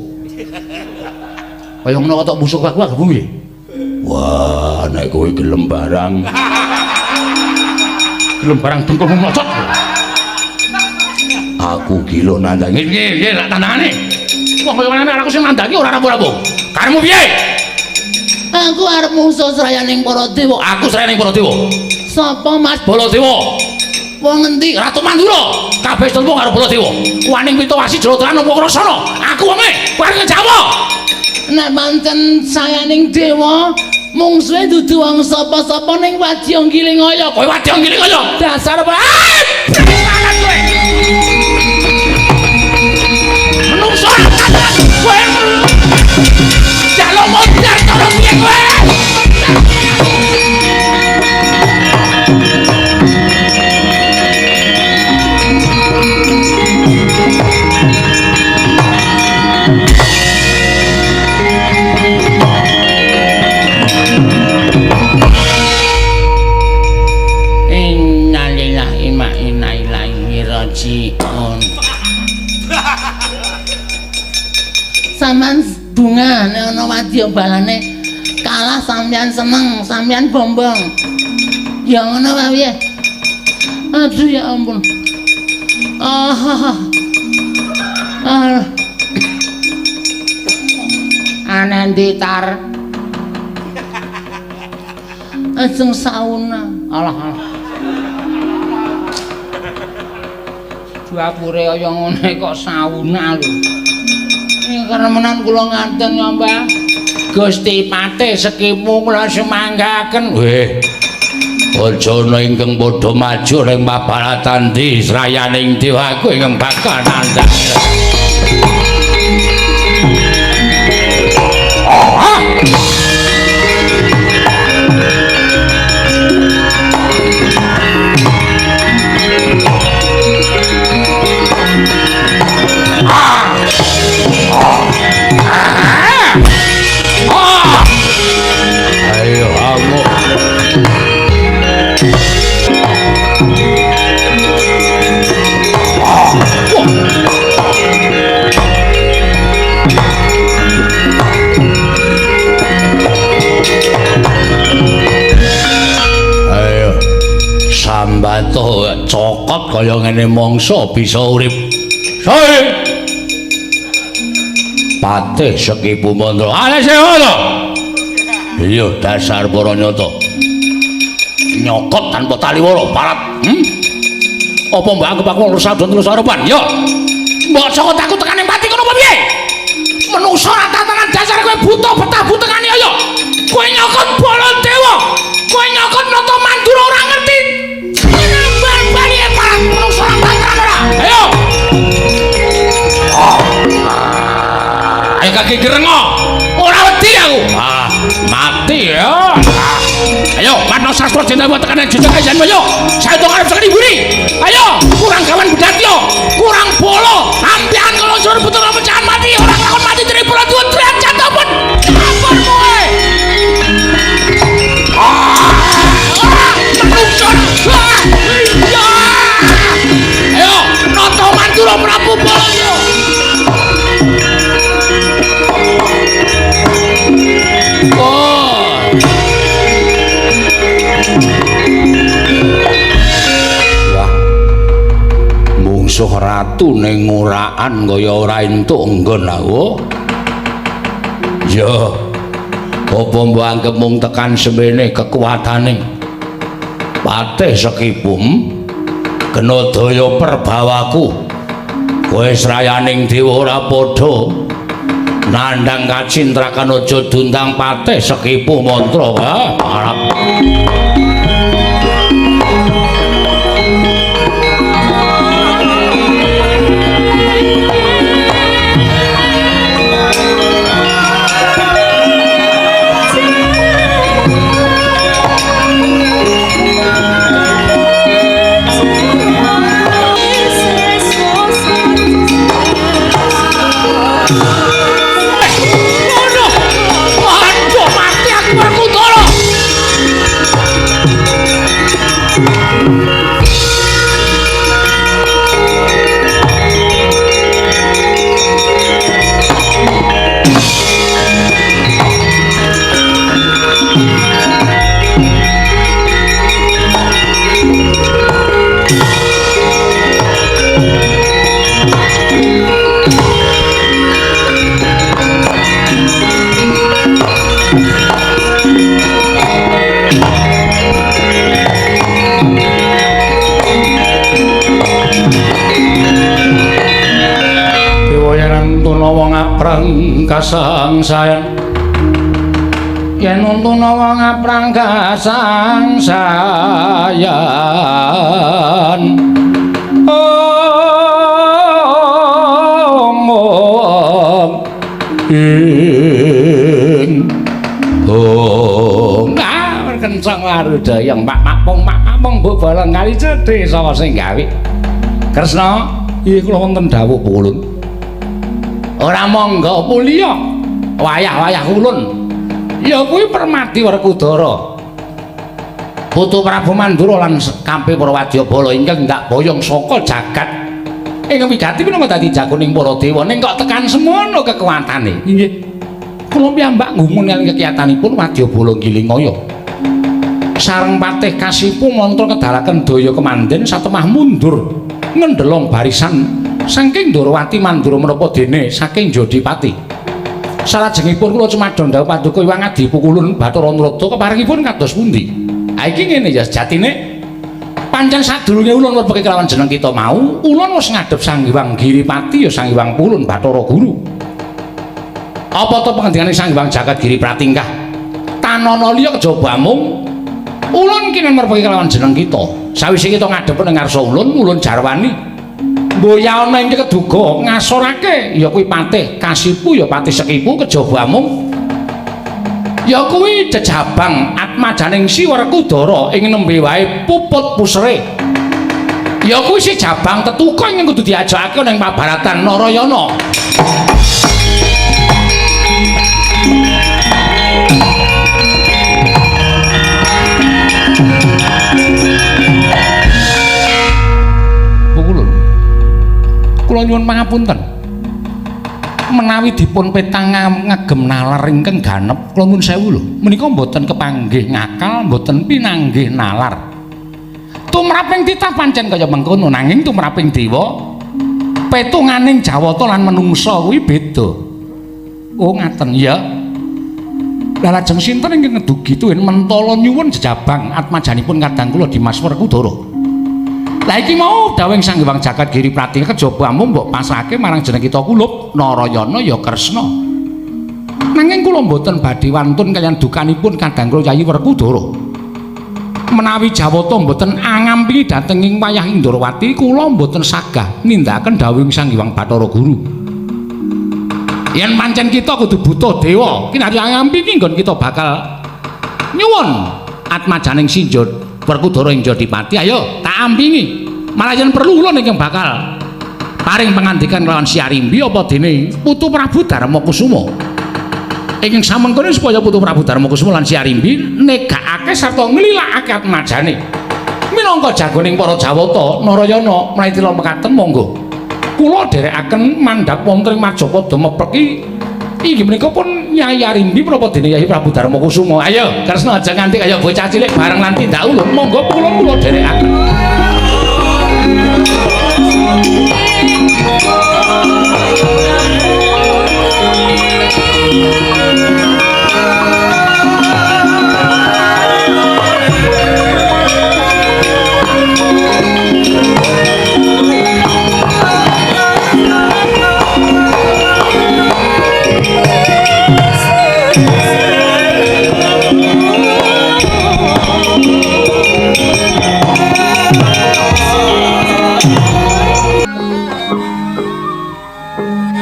Kaya ngono kok musuh aku aku piye? Wah, nek kowe gelem barang. Gelem barang dengkulmu mlocot. Aku gila nandangi. Piye piye lak tandangane? Wong kaya ngene aku sing nandangi ora rampung-rampung. Karepmu piye? Aku arep musuh srayaning para dewa. Aku srayaning para dewa. Sapa Mas? Baladewa. Wong ngendi? Ratu Mandura. Kabeh tetep karo Baladewa. Waning Pitawasi Jlotran apa Krasana? Aku wonge, kowe arep Jawa. Nek pancen sayaning dewa, mungsuhe dudu wong sapa-sapa ning wadya Ngiling-aya. Kowe wadya Ngiling-aya. Dasar apa? Ah! Kowe. Menungso kowe. Jaluk modar cara piye kowe? Innalillahi wa inna ilaihi raji'un. Sampeyan bunga nek ana wadya balane kalah sampeyan seneng, sampeyan bombong. Ya ngono wae piye? Aduh ya ampun. Ah. Ah. Anendi tar. Ajeng sauna. Alah alah. Dapure kaya ngene kok sauna lho. Ini karemenan kula nganten ya, Mbah. Gusti Patih sekimu kula semanggaken. Weh. Aja ana ingkang padha maju ning mabaratan di srayaning dewaku ingkang bakal nandhang. Ayo amuk. Ayo sambato cokot kaya ngene mangsa bisa urip. Sae. Patih Sekipu Mandra. Ale sewono. Iya dasar para nyata. Nyokot tanpa taliwara parat. Apa mbok anggap aku wong sadon terus arepan? Ya. Mbok cokot aku tekane pati kono apa piye? Menungso ora tantangan dasar kowe buta betah butekane ayo. Kowe nyokot Baladewa. Kowe nyokot Nata Mandura ora ngerti. Bal-bali parat menungso ora tantangan ora. Ayo. Ayo kaki gerengo. Ora wedi aku. Ah, mati ya. Ayo, Karno Sastra Jendewa tekanan jejak kajian ayo. Saya dong arep sekali buri. Ayo, kurang kawan bedatyo, kurang bolo, ampian kalau suruh putra pecahan mati, orang lakon mati dari pulau dua teriak jatuh pun. Kapan kowe? Menungso. Ya. Ayo, Nata Mandura Prabu Baladewa. Oh. Wah, mungsuh ratu ning nguraan kaya ora entuk nggon aku. Ya. Apa mbok anggep mung tekan semene kekuatane Patih Sekipu? Kena daya perbawaku. Kowe srayaning dewa ora padha nandhang kacintrakan aja dundang Patih Sekipu mantra. Ah, parap. Kasangsayan yen untuna wong aprang kasangsayan omong ing ong ah kenceng warudayang mak makpong mak makpong mbok bolong kali cedhe sapa sing gawe Kresna iki kula wonten dawuh pulun. Ora monggo puliya wayah-wayah ulun ya kuwi Permadi Werkudara putu Prabu Mandura lan kabeh para wadyabala ingkang ndak boyong saka jagat ingkang wigati minangka dadi jagoning para dewa ning kok tekan semono kekuatane. Inggih kula piyambak nggumun kaliyan kekiyatanipun wadyabala Gilingaya sareng Patih Kasipu mantra kedalaken daya kemanden satemah mundur ngendelong barisan saking Ndorowati Mandura menapa dene saking Jodipati. Salajengipun kula cumadon dawuh paduka Iwang Adipukulun Bathara Narada keparengipun kados pundi? Ha iki ngene ya sejatine pancen sadurunge ulun werpeke kelawan jeneng kita mau, ulun wis ngadhep Sang Hyang Giripati ya Sang Hyang Pulun Bathara Guru. Apa to pengendikane Sang Hyang Jagat Giri Pratingkah? Tanana liya kejaba amung ulun kinen werpeke kelawan jeneng kita. Sawise kita ngadhep ning ngarsa ulun, ulun jarwani mboya ana ing keduga ngasorake ya kuwi Patih Kasipu ya Patih Sekipu kejaba amung ya kuwi jejabang atmajaning Si Werkudara ing nembe wae puput pusere ya kuwi si jabang tetuka ing kudu diajakake ning pabaratan Narayana. Kula nyuwun pangapunten menawi dipun petang ngagem nalar ingkang ganep kula nyuwun sewu lho menika mboten kepanggih ngakal mboten pinanggih nalar tumraping titah pancen kaya mengkono nanging tumraping dewa petunganing jawata lan menungsa kuwi beda. Oh ngaten ya. Lah lajeng sinten ingkang ngedugi tuwin mentala nyuwun jejabang atmajanipun kadang kula Dimas Werkudara. Lah iki mau dawuhing Sang Hyang Jagat Giri Pratingkah kejaba amung mbok pasrahke marang jeneng kita kulup Narayana ya Kresna. Nanging kula mboten badhe wantun kaliyan dukanipun kadang kula Yayi Werkudara. Menawi jawata mboten angampingi dhateng ing wayah Indrawati kula mboten sagah nindakaken dawuhing Sang Hyang Bathara Guru. Yen pancen kita kudu butuh dewa, kinarya angampingi nggon kita bakal nyuwun atmajaning Sinjo Werkudara ing Jodipati, ayo tak ampingi. Malah yen perlu ulun ingkang bakal paring pangandikan kelawan Si Arimbi apa dene putu Prabu Darmakusuma. Ingkang samengkone supaya putu Prabu Darmakusuma lan Si Arimbi negakake sarta nglilakake atmajane. Minangka jagoning para Jawata Narayana menawi tila mekaten monggo. Kula dherekaken mandhap wonten ing Majapada mepeki inggih menika pun Nyai Arimbi menapa dene Yai Prabu Darmakusuma. Ayo Kresna aja nganti kaya bocah cilik bareng lan tindak ulun. Monggo kula kula dherekaken.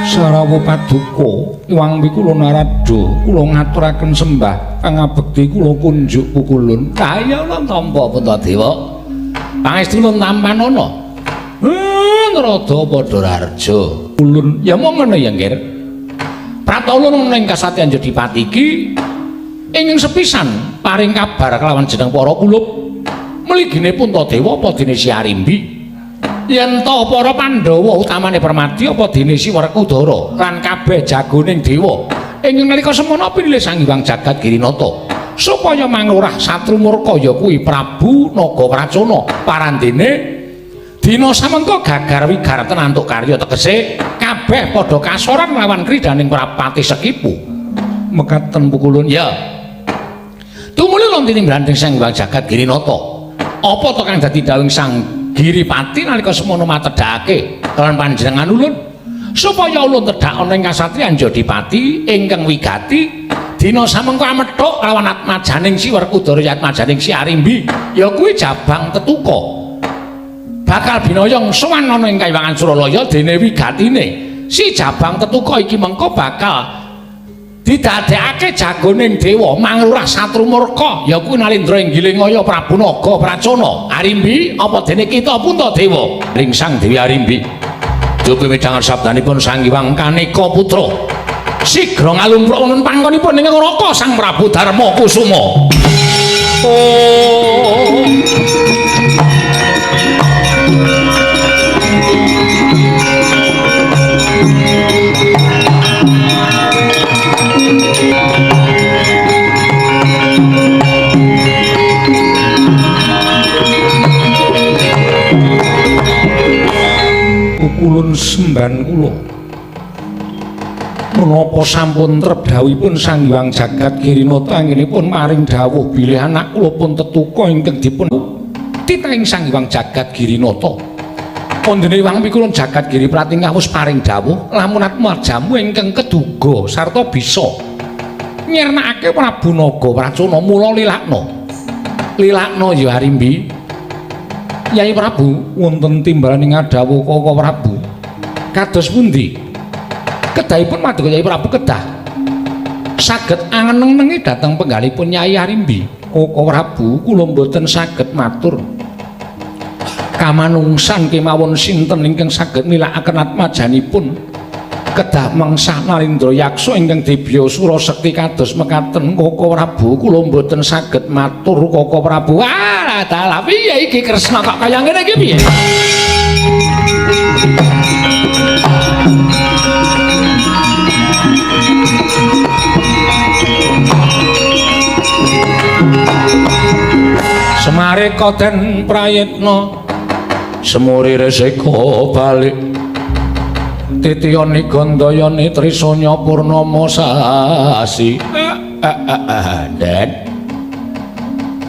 Sarawa paduka Iwang Wikula Narada kula ngaturaken sembah pangabekti kula kunjuk pukulun. Kaya ulun tampa Puntadewa. Pangestu ulun tampanana. Narada padha raharja. Ulun ya mung ngono ya, Nggir. Prata ulun ing kasatyan Jodipati iki ingkang sepisan paring kabar kelawan jeneng para kulup mligine Puntadewa apa dene Si Arimbi. Yen to para Pandhawa utamane Permadi apa dene si Werkudara lan kabeh jagoning dewa ing nalika semana pinilih Sang Hyang Jagat Girinata supaya manglurah satru murka ya kuwi Prabu Naga Pracona parandene dina samengko gagar wigarten antuk karya tegese kabeh padha kasoran lawan kridaning Prapati Sekipu. Mekaten pukulun ya tumuli lan tinimbranding Sang Hyang Jagat Girinata apa to kang dadi dawuhing Sang Giripati nalika semono matedhake kalawan panjenengan ulun supaya ulun tedhak ana ing kasatriyan Jodipati ingkang wigati dina samengko amethuk kalawan atmajaning si Werkudara atmajaning si Arimbi ya kuwi Jabang Tetuka bakal binoyong sowan ana ing Kayiwangan Suralaya dene wigatine si Jabang Tetuka iki mengko bakal didadekake jagoning dewa manglurah satru murka ya kuwi Nalindra Inggiling Ngaya Prabu Naga Pracona. Arimbi apa dene kita Puntadewa ring Sang Dewi Arimbi dupi midhangan sabdanipun Sang Hyang Kaneka Putra sigra ngalumpruk wonten panggonipun ing Neraka Sang Prabu Darma Kusuma. Oh. Pukulun semban kula menapa sampun trep dawuhipun Sang Hyang Jagat Girinata anggenipun maring dawuh bilih anak kula pun tetuka ingkang dipun titahing Sang Hyang Jagat Girinata. Wondene Hyang Pikulun Jagat Giri Pratingkah wis paring dawuh lamun atmajamu ingkang keduga sarta bisa nyirnakake Prabu Naga Pracona mula lilakna. Lilakna ya Arimbi. Yai Prabu wonten timbalan ing ngadhawuh Kaka Prabu. Kados pundi? Kedahipun maduka Yai Prabu kedah saged angeneng-nengi dhateng penggalipun Yai Arimbi. Kaka Prabu kula mboten saged matur. Kamanungsan kemawon sinten ingkang saged nilakaken atmajanipun kedah mengsah Nalindra Yaksa ingkang dibya sura sekti kados mekaten. Kaka Prabu kula mboten saged matur Kaka Prabu. Ah, dalah piye iki Kresna kok kaya ngene iki piye? Semare koten prayitna semuri resika balik titiyani gandayani trisanya purnama sasi. Den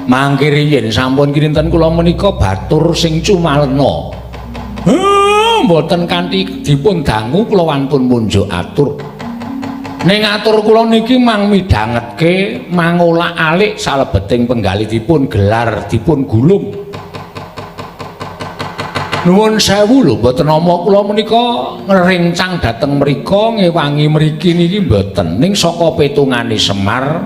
mangke riyin sampun kinten kula menika batur sing cumalna. Mboten kanthi dipun dangu kula wantun munjuk atur. Ning atur kula niki mang midhangetke mangolak-alik salebeting penggalih dipun gelar dipun gulung. Nuwun sewu lho mboten nama kula menika ngrencang dhateng mrika ngewangi mriki niki mboten. Ning saka petungane Semar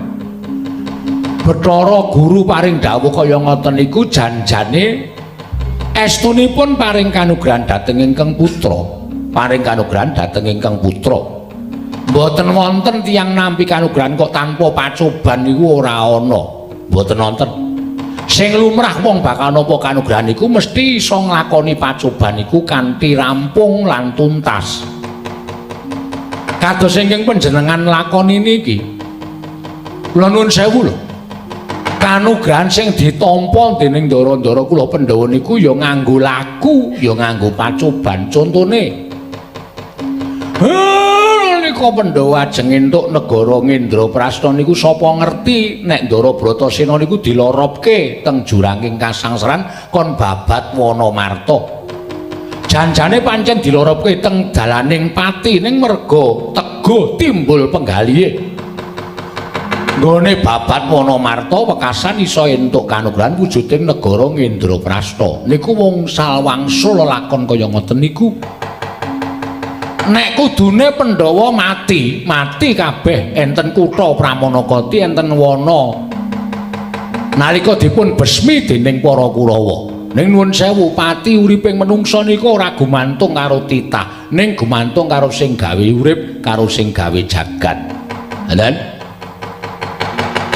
Bathara Guru paring dawuh kaya ngoten niku janjane estunipun paring kanugrahan dhateng ingkang putra, paring kanugrahan dhateng ingkang putra. Mboten wonten tiyang nampi kanugrahan kok tanpa pacoban niku ora ana. Mboten wonten. Sing lumrah wong bakal nampa kanugrahan iku mesti iso nglakoni pacoban iku kanthi rampung lan tuntas. Kados ingkang panjenengan lakoni niki. Kula nuwun sewu lho. Kanugrahan sing ditampa dening ndara-ndara kula Pandhawa niku ya nganggo laku, ya nganggo pacoban. Contone nika Pandhawa ajeng entuk negara Ngendraprasta niku sapa ngerti nek Ndara Bratasena niku diloropke teng juranging kasangsaran kon babat Wanamarta. Janjane pancen diloropke teng dalaning pati ning merga teguh timbul penggalihe. Nggone babat Wanamarta wekasan iso entuk kanugrahan wujuding negara Ngendraprasta. Niku wong salwangsul lelakon kaya ngoten niku. Nek kudune Pandhawa mati, mati kabeh enten kutha Pramanakati, enten wana. Nalika dipun besmi dening para Kurawa. Ning nuwun sewu, pati uriping menungsa niku ora gumantung karo titah, ning gumantung karo sing gawe urip, karo sing gawe jagat. Lha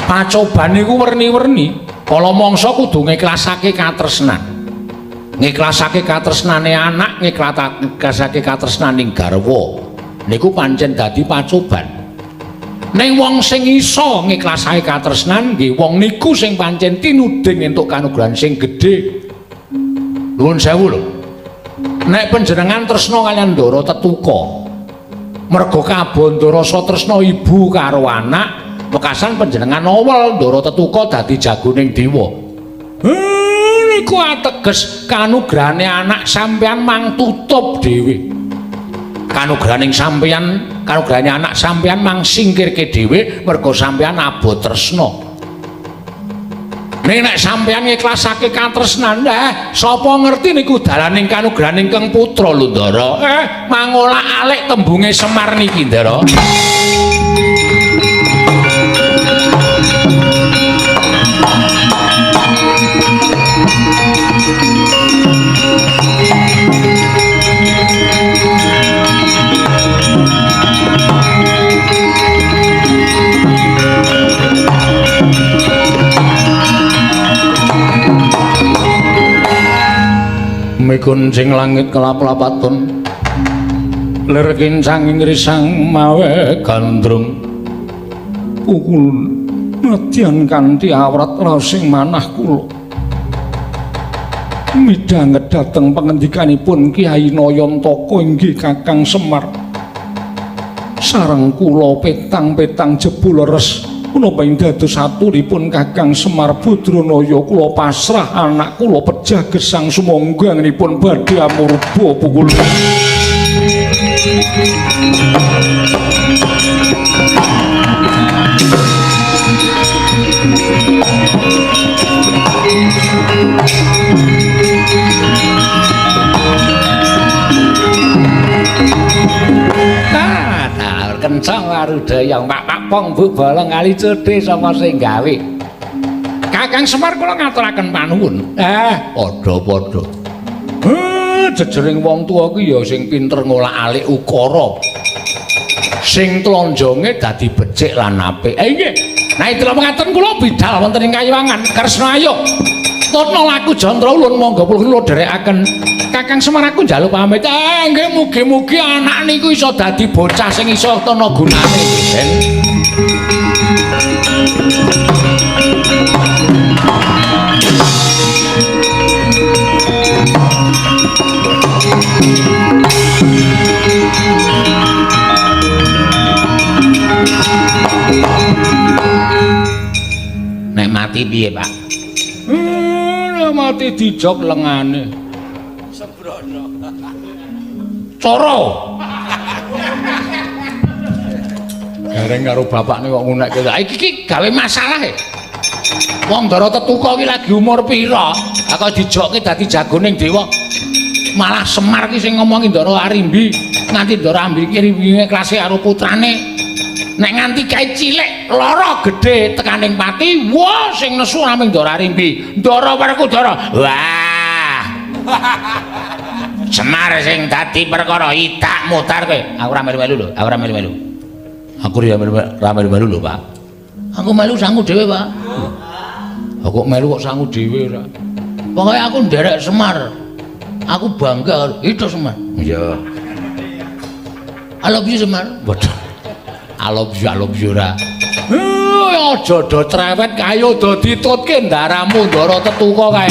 pacoban niku werni-werni, kala mangsa kudu ngiklasake katresnan. Ngiklasake katresnane anak, ngiklasake katresnaning garwa. Niku pancen dadi pacoban. Ning wong sing iso ngiklasake katresnan nggih wong niku sing pancen tinuding entuk kanugrahan sing gedhe. Nuwun sewu lho. Nek panjenengan tresna kaliyan Ndara Tetuka, merga kabandha rasa tresna ibu karo anak, wekasan panjenengan awel Ndara Tetuka dadi jagoning dewa. Niku ateges kanugrahane anak sampeyan mang tutup dhewe. Kanugrahaning sampeyan, kanugrahane anak sampeyan mang singkirke dhewe merga sampeyan abot tresna. Ning nek sampeyan ngiklasake katresnan, sapa ngerti niku dalaning kanugrahaning Kang Putra lho, Ndara. Mangolak-alik tembunge Semar niki, Ndara. Mikun sing langit kelap-lapatun lir kincang risang mawe gandrung pukul nadyan kanthi awrat raosing manah kula midhanget dhateng pangendikanipun Kyai Nayantaka inggih Kakang Semar sareng kula petang-petang jebul leres punapa ing dados aturipun Kakang Semar Badranaya kula pasrah anak kula pejah gesang sumangga anggenipun badhe amurba pukul. Kencang warudaya pak pong bu bolong kali cedhe sapa sing gawe. Kakang Semar kula ngaturaken panuwun. Padha-padha. Jejering wong tuwa ki ya sing pinter ngolak-alik ukara. Sing tlonjonge dadi becik lan apik. Nggih. Nek itra mengaten kula bidal wonten ing Kayiwangan. Kresna ayo. Tutna laku jantra ulun monggo kula dherekaken. Kakang Semar aku njaluk pamit. Nggih mugi-mugi anak niku iso dadi bocah sing iso ana gunane, Ben. Nek mati piye, Pak? Nek mati dijok lengane. Coro. Gareng karo bapakne kok ngunekke. Lah iki iki gawe masalah e. Wong Ndara Tetuka iki lagi umur pira? Ha kok dijokke dadi jagoning dewa. Malah Semar ki sing ngomongi Ndara Arimbi, nganti Ndara Arimbi iki ngeklase karo putrane. Nek nganti kae cilik lara gedhe tekaning pati, wah sing nesu namung Ndara Arimbi. Ndara Werkudara. Wah. Semar sing dadi perkara idak mutar kowe. Aku ora melu-melu lho, aku ora melu-melu. Aku ora melu-melu lho, Pak. Aku melu sangu dhewe, Pak. Aku kok melu kok sangu dhewe ora. Pokoke aku nderek Semar. Aku bangga karo itu Semar. Iya. I love you Semar. Waduh. I love you ora. Aja do cerewet kayo do ditutke ndaramu ndara tetuka kae.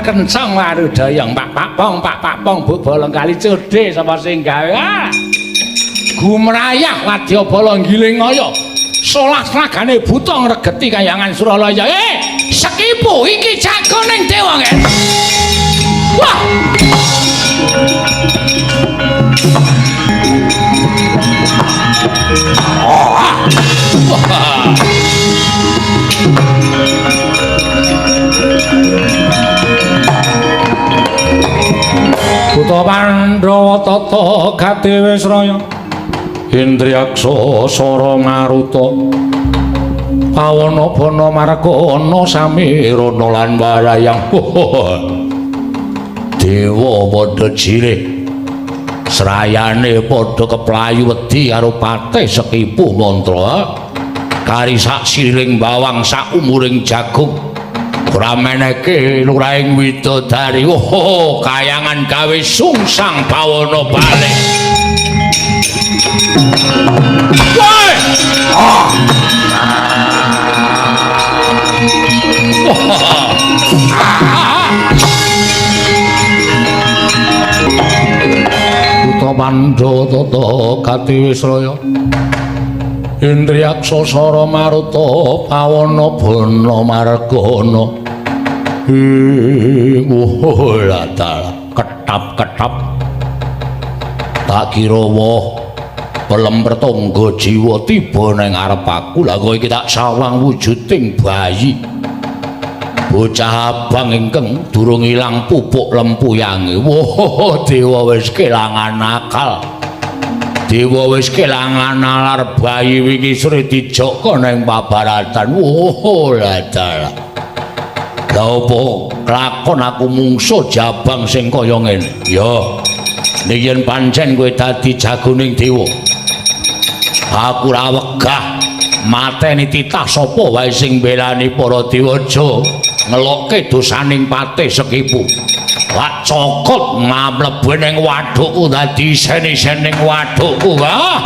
Kencang warudayang pak pak pong pak pak pong bu bolong kali codhe sapa sing gawe. Ah, gumrayah wadya bala giling kaya solah sragane buta ngregeti kayangan Suralaya. Sekipu iki jago ning dewa ngen. Wah. Wah. Buta Pandhawa tata gati Wisraya Indriyaksa sara maruta pawana bana margana samirana lan warayang. Dewa padha jirih srayane padha keplayu wedi karo patih Sekipu Mantra. Kari sak siling bawang sak umuring jagung ora meneke lurahing widodari. Oh, kayangan gawe sungsang bawana balik. Woi! Ah. Buta Pandhawa tata gati Wisraya Indriyaksa sara maruta pawana bana margana. Ketap-ketap tak kira woh pelem pertangga jiwa tiba ning ngarep aku. Lah kok iki tak sawang wujuding bayi bocah abang ingkang durung ilang pupuk lempuyange. Wah, dewa wis kelangan akal, dewa wis kelangan nalar, bayi wingi sore dijoko ning pabaratan. Wah, lah dalah. Lha apa kelakon aku mungsuh jabang sing kaya ngene? Ya, nek yen pancen kowe dadi jagoning dewa, aku ora wegah mateni titah sapa wae sing mbelani para dewa. Aja ngelokke dosaning patih Sekipu. Lak cokot mlebu ning wadukku dadi isen-isen ning wadukku. Wah.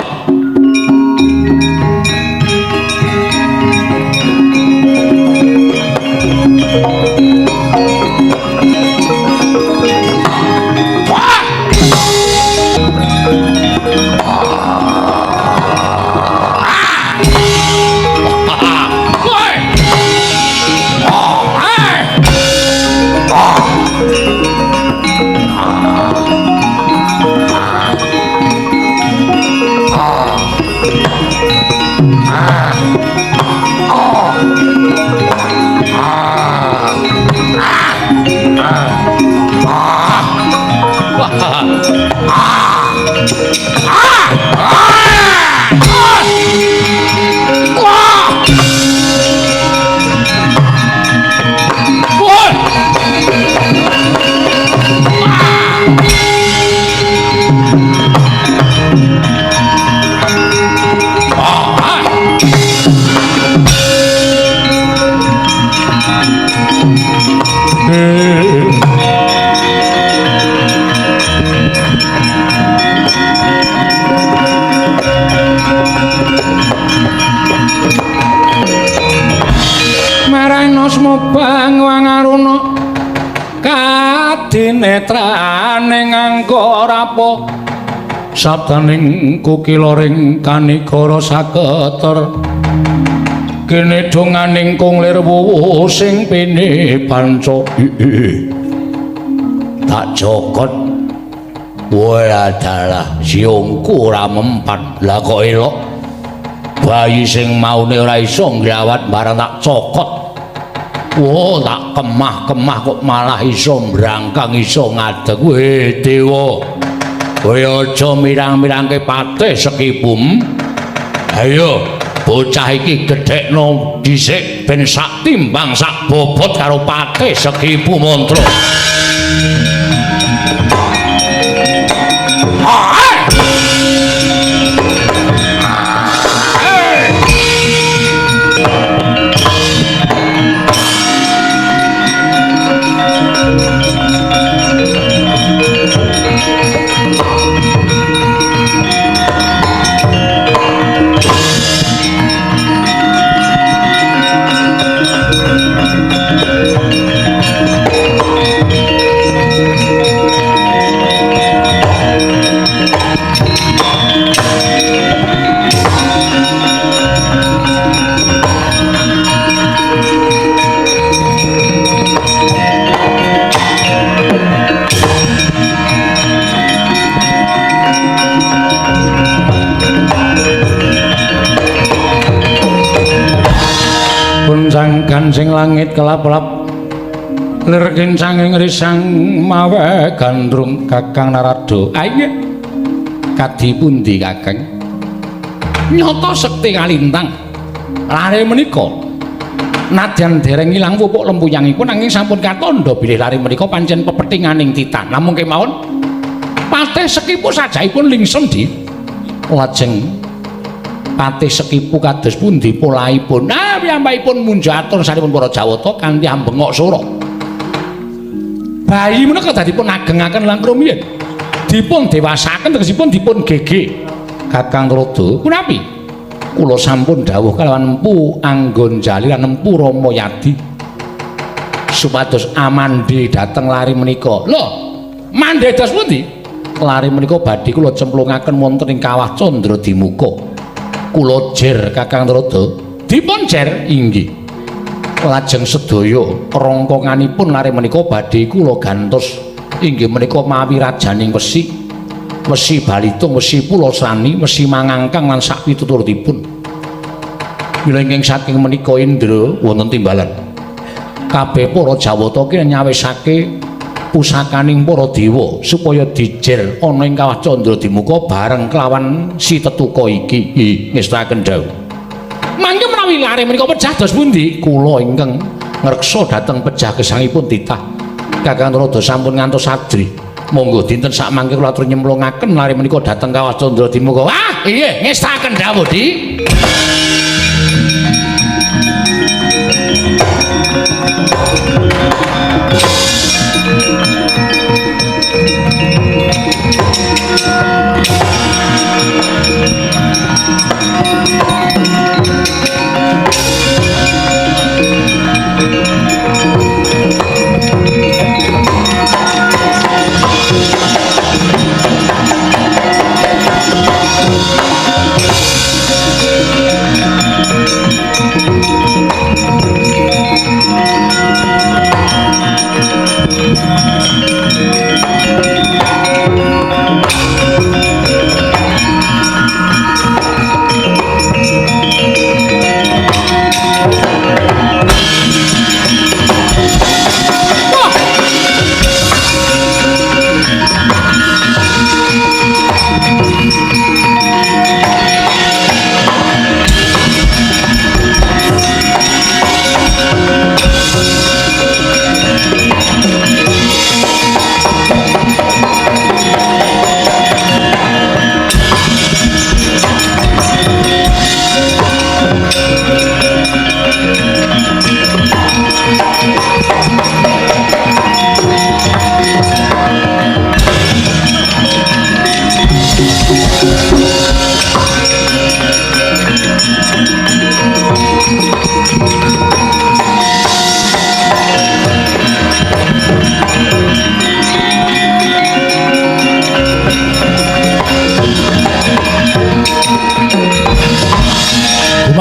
Dinetrane nganggo rapo sabdaning kukiloring kanigara saketer kene donganing kung lir wuwu sing pene panca. Tak jokot kowe adalah siungku ora mempan. Lah kok elok bayi sing maune ora iso ngrawat barang tak cokot. Wah, tak kemah-kemah kok malah iso mbrangkang iso ngadeg. Weh dewa, kowe aja mirang-mirangke patih Sekipum. Ayo, bocah iki gedhekno dhisik ben sak timbang sak bobot karo patih Sekipu Mantra. Ah! Gansing langit kelap-kelap lir kincanging risang mawe gandrung Kakang Narada. Ayo kadi pundi Kakang? Nyata sekti kalintang lare menika nadyan dereng ilang pupuk lempuyangipun nanging sampun katandha bilih lare menika pancen pepethinganing titan. Namung kemawon Patih Sekipu sajaipun lingsem di lajeng Patih Sekipu kados pundi polahipun? Nah, piyambakipun munja atur sanipun para Jawata kanthi ambengok sora. Bayi menika dipun agengaken langkung rumiyin. Dipun dewasaken tegesipun dipun gege. Kakang Narada, punapi? Kula sampun dawuh kalawan Empu Anggonjali lan Empu Ramayadi supados amandhe dhateng lari menika. Lho, mandhe dos pundi? Lari menika badhe kula cemplungaken wonten ing Kawah Candradimuka. Kula jer Kakang Narada, dipun jer inggih. Lajeng sedaya rongkonganipun lare menika badhe kula gantos inggih menika mawi rajaning wesi, wesi balitung, wesi pulasani, wesi mangangkang lan sak pituturutipun. Mila ingkang saking menika Indra wonten timbalan. Kabeh para Jawata ki nyawisake pusakaning para dewa supaya dijer ana ing Kawah Candradimuka bareng kelawan si tetuka iki. Ngestakaken dawuh. Mangke menawi lare menika pejah dos pundi? Kula ingkang ngreksa dhateng pejah gesangipun titah. Kakang Narada sampun ngantos adri. Monggo dinten sak mangke kula atur nyemplungaken lare menika dhateng Kawah Candradimuka. Wah, inggih ngestakaken dawuh, Di.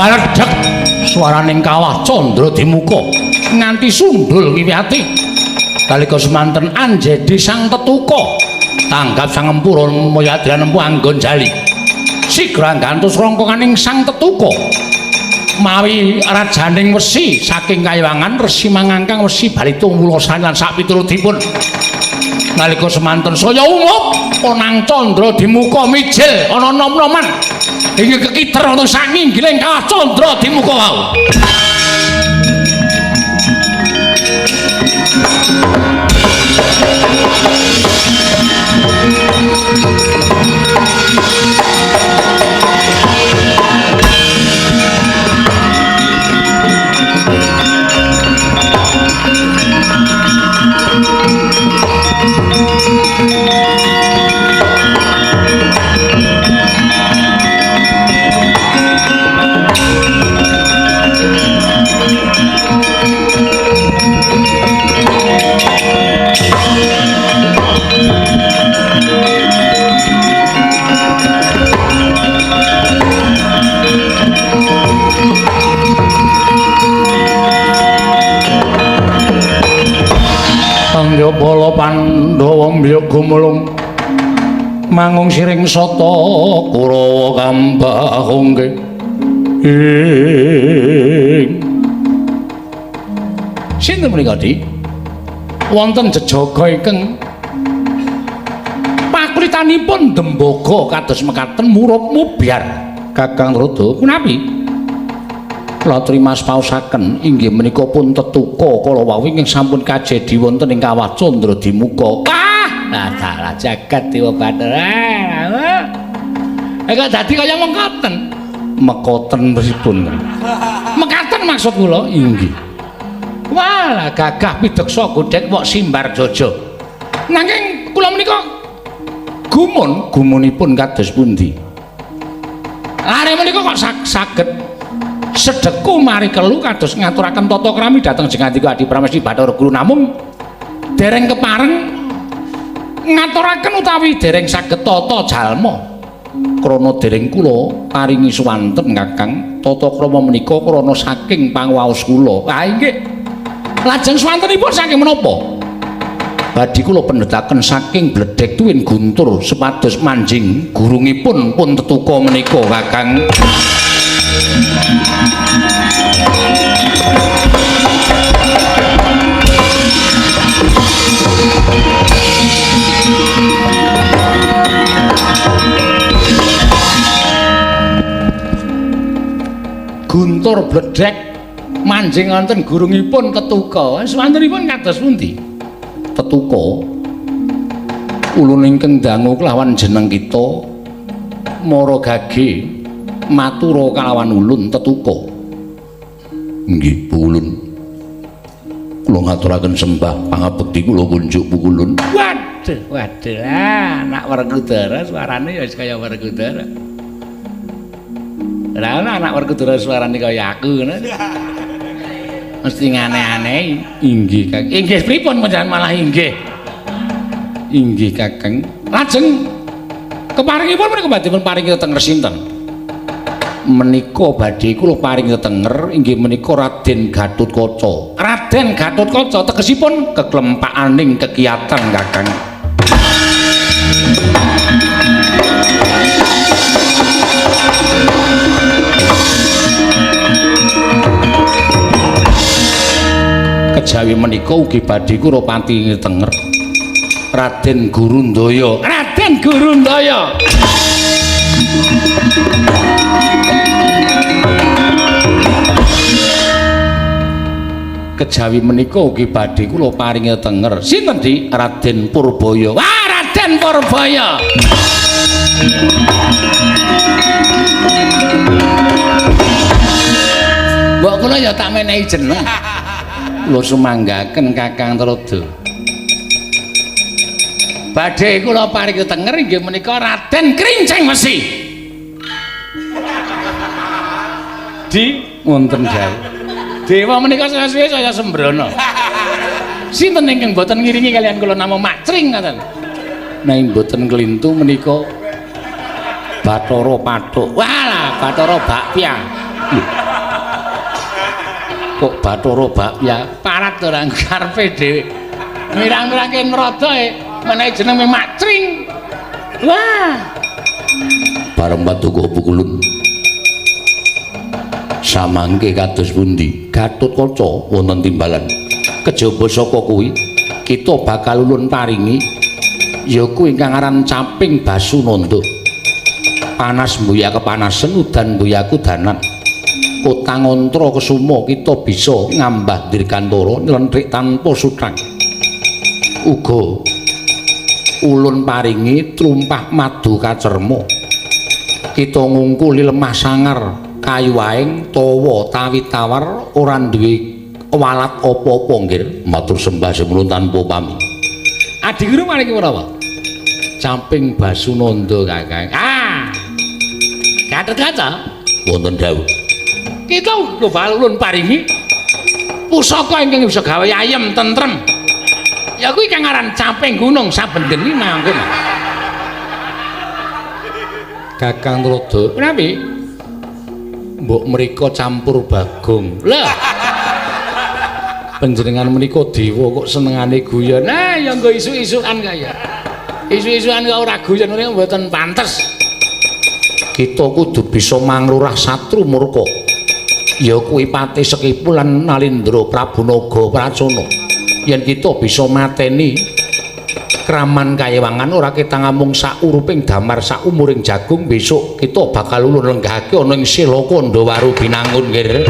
Maledhek swaraning Kawah Candradimuka nganti sundul ngiwati. Kalika semanten anjedi sang tetuka tanggap sang Empu Ramayadi lan Empu Anggonjali. Sigra gantos rongkonganing sang tetuka mawi rajaning wesi saking kayiwangan Resi Mangangkang Wesi Balitung Wulasani lan sak piturutipun. Nalika semanten saya umup onang Candradimuka mijil ana nom-noman inggih kekiter ana sanginggiling Kawah Candradimuka wau. Mbyuk gumulung mangung siring sata Kurawa kambahungke ing. Sinten menika, Dik? Wonten jejaga ingkang pakulitanipun dembaga kados mekaten murup mubyar. Kakang Rada, punapi? Kula trimas paosaken inggih menika pun tetuka kala wau ingkang sampun kajedi wonten ing Kawah Candradimuka. Wah, lah jagat Dewa Bathara. Kok dadi kaya mengkoten? Mekoten pripun? Mekaten maksud kula inggih. Wah, lah gagah pideksa godhek wok simbar jaja. Nanging kula menika gumun, gumunipun kados pundi? Lare menika kok saged sedeku mari kelu kados ngaturaken tata krami dhateng Jengandika Adi Pramesti Bathara Guru, namung dereng kepareng ngaturaken utawi dereng saged tata jalma. Krana dereng kula paringi suwanten Kakang, tata krama menika krana saking pangwaos kula. Ah inggih. Lajeng suwantenipun saking menapa? Badhe kula pendhetaken saking bledhek tuwin guntur supados manjing gurungipun pun tetuka menika Kakang. Guntur bledhek manjing wonten gurungipun tetuka. Swantenipun kados pundi? Tetuka ulun ingkang dangu kelawan jeneng kita mara gage matura kalawan ulun tetuka. Nggih, Bu Ulun. Kula ngaturaken sembah pangabekti kula kunjuk Bu Ulun. Waduh, waduh, anak Werkudara suarane ya wis kaya Werkudara. Lah anak Werkudara suarane kaya aku ngono. Mesti ngane-aneh. Inggih, Kakang. Inggih pripun panjenengan malah inggih. Inggih, Kakang. Lajeng keparingipun menika badhe pun paringi tetenger sinten? Menika badhe kula paringi tetenger inggih menika Raden Gatotkaca. Raden Gatotkaca tegesipun keklempakaning kekiyatan, Kakang. Kejawi menika ugi badhe kula paringi tetenger Raden Gurundaya. Raden Gurundaya. Kejawi menika ugi badhe kula paringi tetenger sinten, Dik? Raden Purbaya. Wah, Raden Purbaya. Mbok kula ya tak menehi jeneng. Kula sumanggaken Kakang Trada. Badhe kula paringi tetenger inggih menika Raden Krincing Wesi. Di wonten jauh. Dewa menika suwe-suwe saya sembrono. Sinten ingkang boten ngiringi kalian kula namung makcring ngoten. Nek boten klintu menika Bathara Pathuk. Walah, Bathara Bakpia. Kok Bathara Bakpia? Parat ora karepe dhewe. Mirang-mirangke nrada e menehi jeneng makcring. Wah. Bareng paduka pukulun. Samangke kados pundi Gatotkaca wonten timbalan. Kejaba saka kuwi kita bakal ulun paringi ya kuwi ingkang aran Caping Basunanda. Panas mbuya kepanasen, udan mbuya kudanan. Kota Ngontra Kesuma kita bisa ngambah dirgantara nylentrik tanpa sutrang. Uga ulun paringi trumpah madu kacerma. Kita ngungkuli lemah sangar kayu aeng tawa tawi tawar ora duwe walat apa-apa nggir. Matur sembah semono tanpa pami. Adi guru maring menapa? Caping Basunanda, Kakang. Ah. Gatotkaca wonten dawuh. Kita uga ulun paringi pusaka ingkang bisa gawe ayem tentrem. Ya kuwi kang aran Caping Gunung saben geni mangkon. Kakang Trada, punapi? Mbok mriko campur bagong. Lah. Panjenengan menika dewa kok senengane guyon. Nah, ya nggo isuk-isukan kaya. Isuk-isukan kok ora guyon ngene mboten pantes. Kita kudu bisa mangrurah satru murka. Ya kuwi Patih Sekipu lan Nalindra Prabu Naga Pracona. Yen kita bisa mateni kraman kayewangan ora ketang amung sauruping damar saumuring jagung, besok kita bakal ulun lenggahake ana ing Selaka Ndawaru Binangun nggih.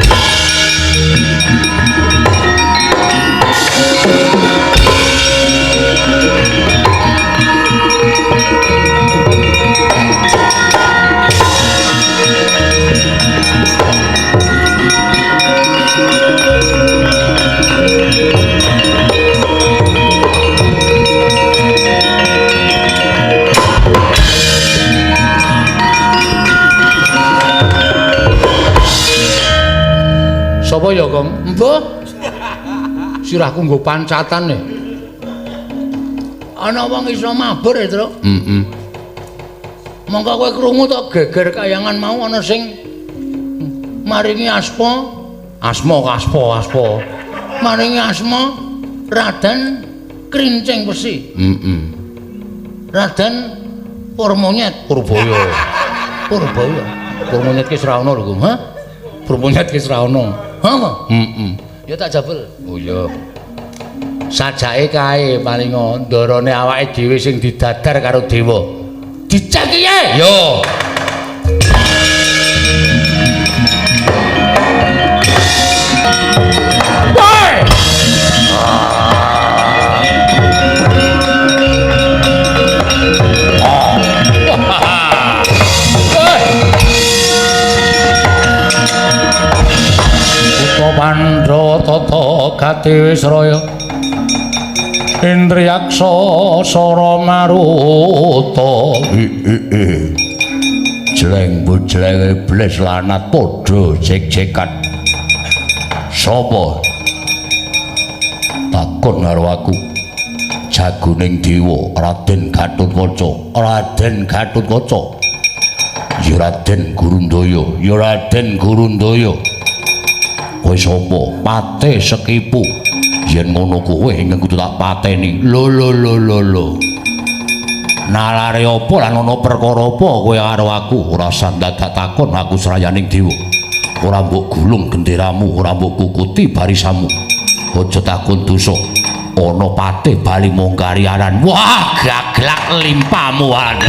Sapa ya, Kong? Mbuh. Sirahku nggo pancatan e. Ana wong iso mabur ya, Truk? Heeh. Mongko kowe krungu to geger kayangan mau ana sing maringi aspa, asma kaspa aspa. Maringi asma Raden Krincing Besi. Heeh. Raden Purmonyet. Purbaya. Purbaya. Purmonyet ki ora ono lho, Kong. Hah? Purmonyet ki ora ono. Hah? Heeh. Ya tak jabel. Oh iya. Sajake kae palinga ndarane awake dhewe sing didadar karo dewa. Dicek piye? Yo. Woi. Pandha tata gati wisraya Indriyaksa sara maruta. Jleng bujleng iblis lanat padha jek-jekan. Sapa takon karo aku? Jagoning dewa Raden Gatotkaca. Raden Gatotkaca. Ya Raden Gurundaya, ya Raden Gurundaya. Kowe sapa? Patih Sekipu. Yen ngono kowe ingkang kudu tak pateni. Lho lho lho lho lho. Nalare apa lan ana perkara apa kowe karo aku? Ora usah dadak takon aku srayaning dewa. Ora mbok gulung genderamu, ora mbok kukuti barisamu. Aja takon dosa. Ana patih bali mongkari aran. Wah, gaglak limpamu ana.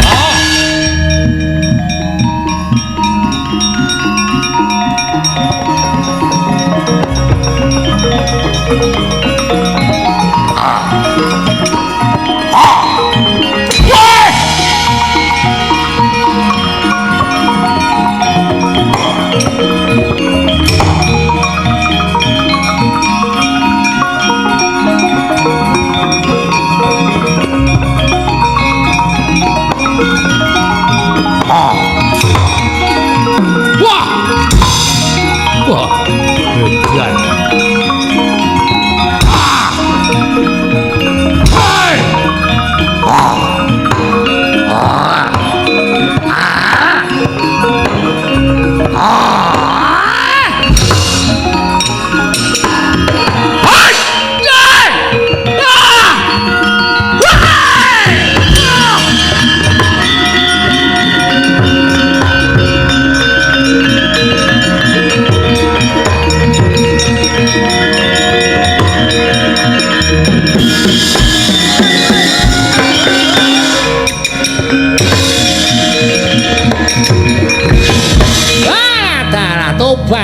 Wah. Edan.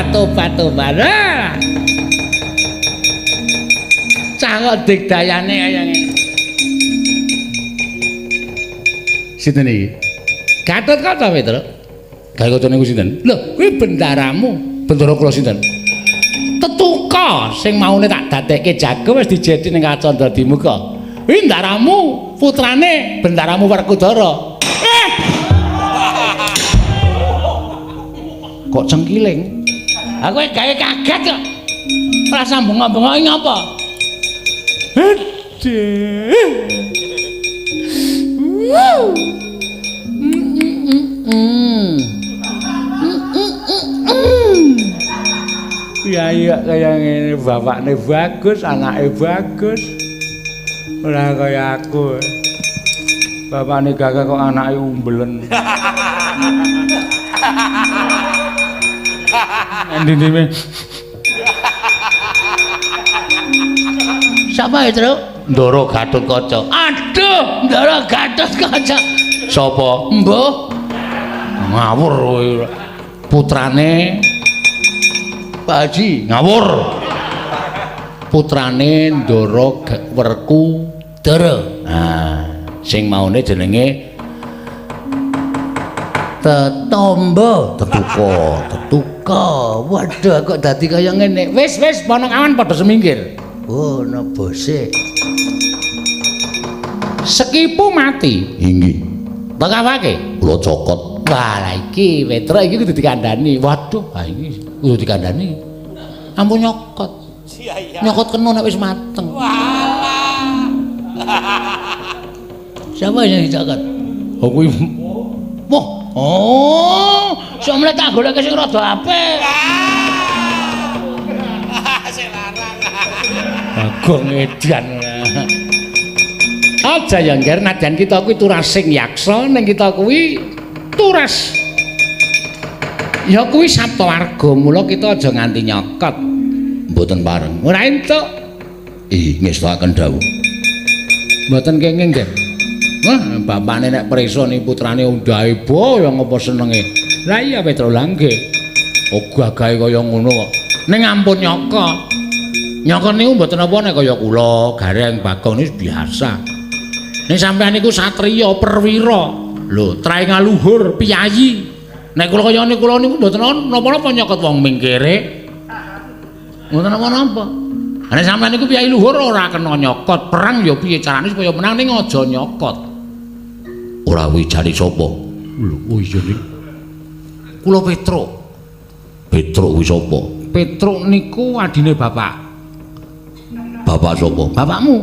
Tobat tobat. Cah kok digdayane kaya ngene. Sinten iki? Gatotkaca, Petro. Gatotkaca niku sinten? Lho, kuwi bendaramu. Bendara kula sinten? Tetuka sing maune tak dadekke jago wis dijedi ning Kacandra Dimuka. Kuwi ndaramu, putrane bendaramu Werkudara. Eh! Kok cengkiling? Aku gawe kaget kok. Ora sambung-bengok ngapa? Aduh. Kuwi Piyayi kaya ngene, bapakne bagus, anake bagus. Ora kaya aku. Bapakne gagah kok anake umbelen. Endi-ndime. Sapa ya, Truk? Ndara Gatotkaca. Aduh, Ndara Gatotkaca. Sapa? Mbuh. Ngawur kowe. Putrane Pak Haji, ngawur. Putrane Ndara Werku Dara. Nah, sing maune jenenge Tetombo, Tetuka, Tetuka. Waduh, kok dadi kaya ngene. Wis, wis, ponokawan padha semingkir. Oh, no bose. Sekipu mati. Inggih. Tekawake kula cokot. Wah, lah iki Petruk iki kudu dikandani. Waduh, ha iki kudu dikandani. Ampun nyokot. Nyokot kena nek wis mateng. Walah. Siapa yang dicokot? Oh kuwi. Wah, oh, sok mlek tak goleke sing rada apik. Sing larang. Bagong edan. Aja ya ngger, nadyan kita kuwi turasing yaksa, ning kita kuwi turas. Ya kuwi saptawarga, mula kita aja nganti nyokot. Mboten pareng. Ora entuk. Ih, ngestokaken dawuh. Mboten kenging, Ger. Wah, bapakne nek prisa ni putrane undahe bo ya ngapa senenge. Lah iya Petro langge. Oh gagahe kaya ngono kok. Ning ampun nyokot. Nyokot niku mboten apa nek kaya kula, Gareng, Bagong niku biasa. Ning sampeyan niku satriya perwira. Lho, trae ngaluhur piyayi. Nek kula kaya niku kula niku mboten napa-napa nyokot wong mingkire. Mboten napa-napa. Nek sampeyan niku piyayi luhur ora kena nyokot. Perang ya piye carane supaya menang ning aja nyokot. Ora kuwi jane sapa? Lho, oh iya ning. Kula Petruk. Petruk kuwi sapa? Petruk niku adine bapak. Bapak sapa? Bapakmu.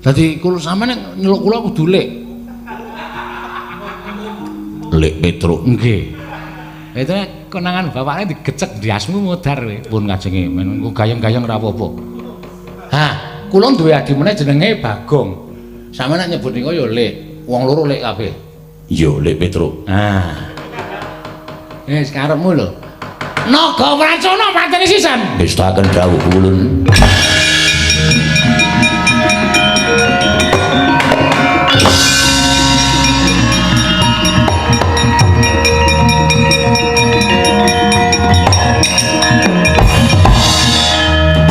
Dadi kula sampeyan nek nyeluk kula kudu Lek. Lek Petruk. Nggih. Itu nek konangan bapakne digecek ndiasmu modar kowe. Pun kajenge men engko gayeng-gayeng ora apa-apa. Ha, kula duwe adi meneh jenenge Bagong. Sampeyan nek nyebut niku ya Lek. Wong loro Lek kabeh. Iya, Lek Petruk. Ah. Wis karepmu lho. Naga Wracana pateni sisan. Ngestaken dawuh ulun.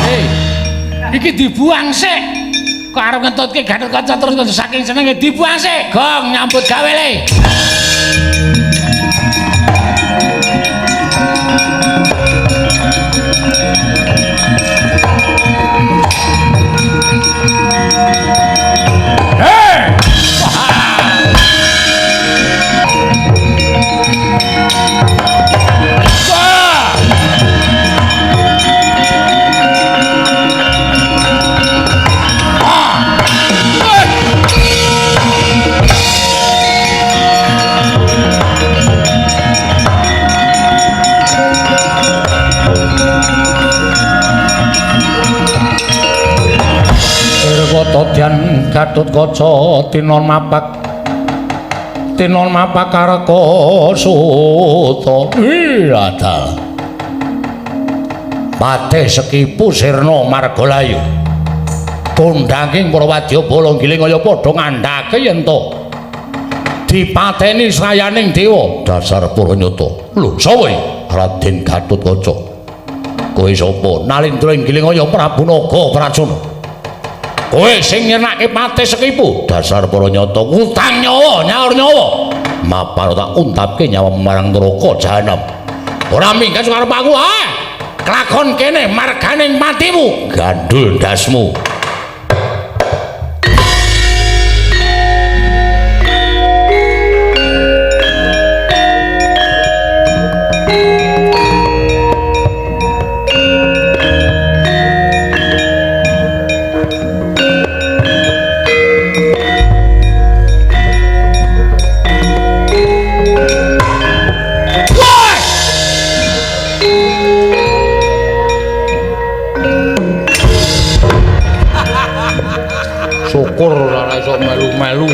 Hei, iki dibuang sik. Kok arep ngentutke Gatotkaca terus kok saking senenge dibuang sik. Gong nyambut gawe le. Dyan Gatotkaca tinon mapak kareka suta. Iya dal. Patih Sekipu sirna margalayu. Kondanging para wadyabala giling kaya padha ngandhake yen to dipateni sayaning dewa. Dasar puranyata. Lho, sapa iki? Raden Gatotkaca. Kowe sapa? Nalindra ing giling kaya Prabu Naga Pracana. Kowe sing nyenake Patih Sekipu. Dasar puranyata, utang nyawa, nyaur nyawa. Mapan tak untapke nyawa marang neraka jahanam. Ora minggat karo aku, ha. Kelakon kene marganing patimu, gandul ndasmu. Syukur ora iso melu-melu.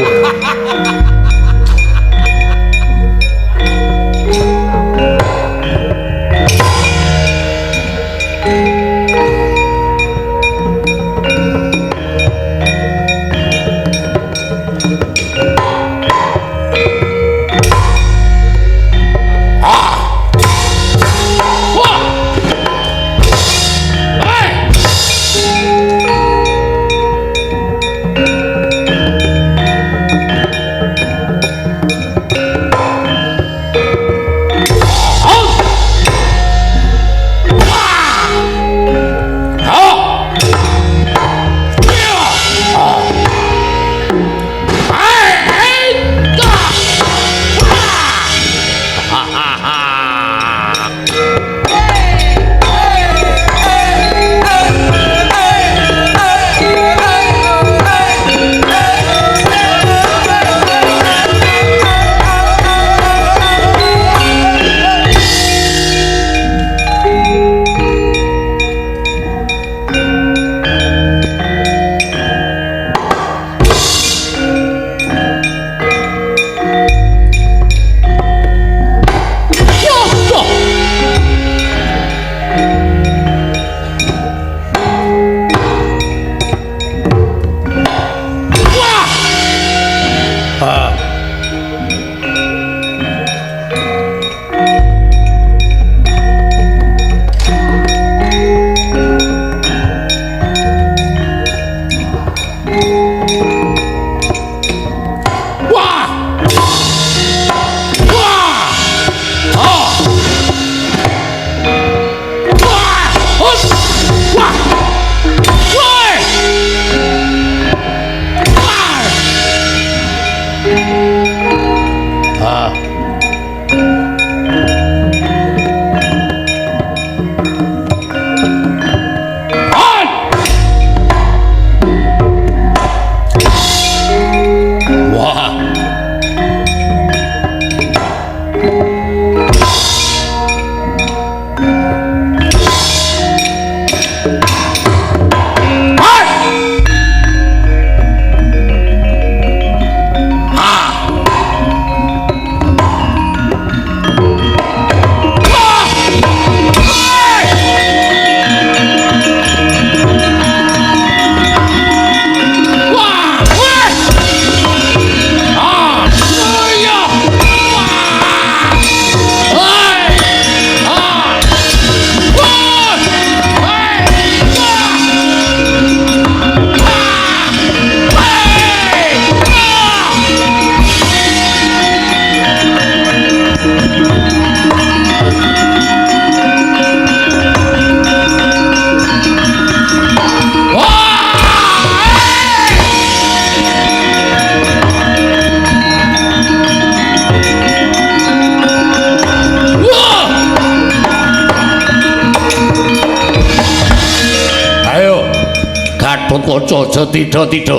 Aja tida-tida.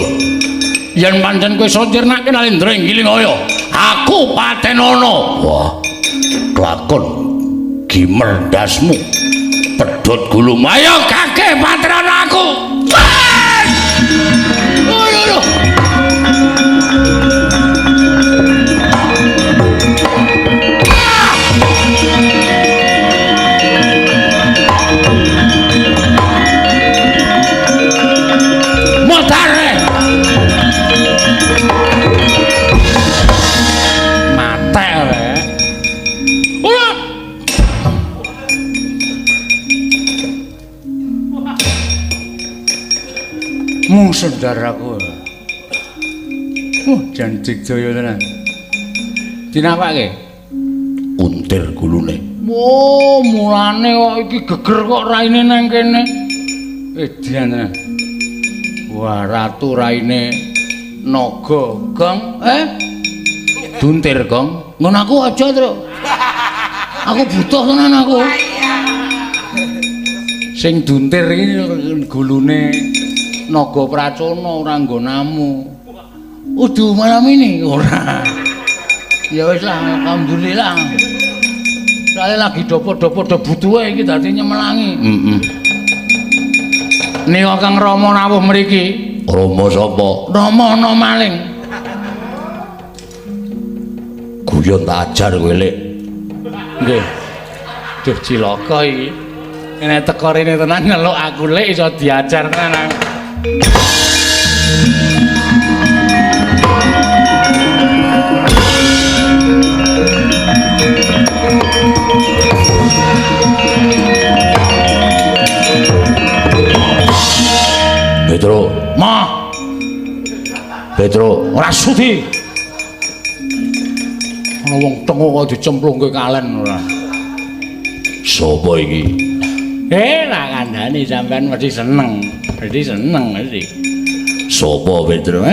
Yen pancen kowe iso njernake Nalendra ing Gilingaya, aku patenono. Wah, kelakon gimer ndasmu. Pedhot gulumu. Ayo kakek patenono aku. Ayo. Mung saudaraku. Jan digdaya tenan. Dinapake? Untir gulune. Oh, mulane kok iki geger kok raine nang kene. Edian tenan. Wah, ratu raine naga, Gong. Duntir, Gong. Ngono aku aja, Truk. Aku butuh tenan aku. Sing duntir iki gulune Naga Pracona ora nggonamu. Udu malam ini ora. Ya wis lah, alhamdulillah. Soale lagi do padha-padha butuhe iki dadi nyemelangi. Heeh. Nika Kang Rama rawuh mriki. Rama sapa? Rama ana maling. Guyon tak ajar kowe, Lek. Nggih. Duh cilaka iki. Nek teko rene tenan nyeluk aku Lek iso diajar tenan. Petro, Mah, Petro, ora sudi. Ana wong tengok kok dicemplungke kalen ora. Sapa iki? Tak kandhani sampean mesti seneng. Mesti seneng mesti. Sapa Petro?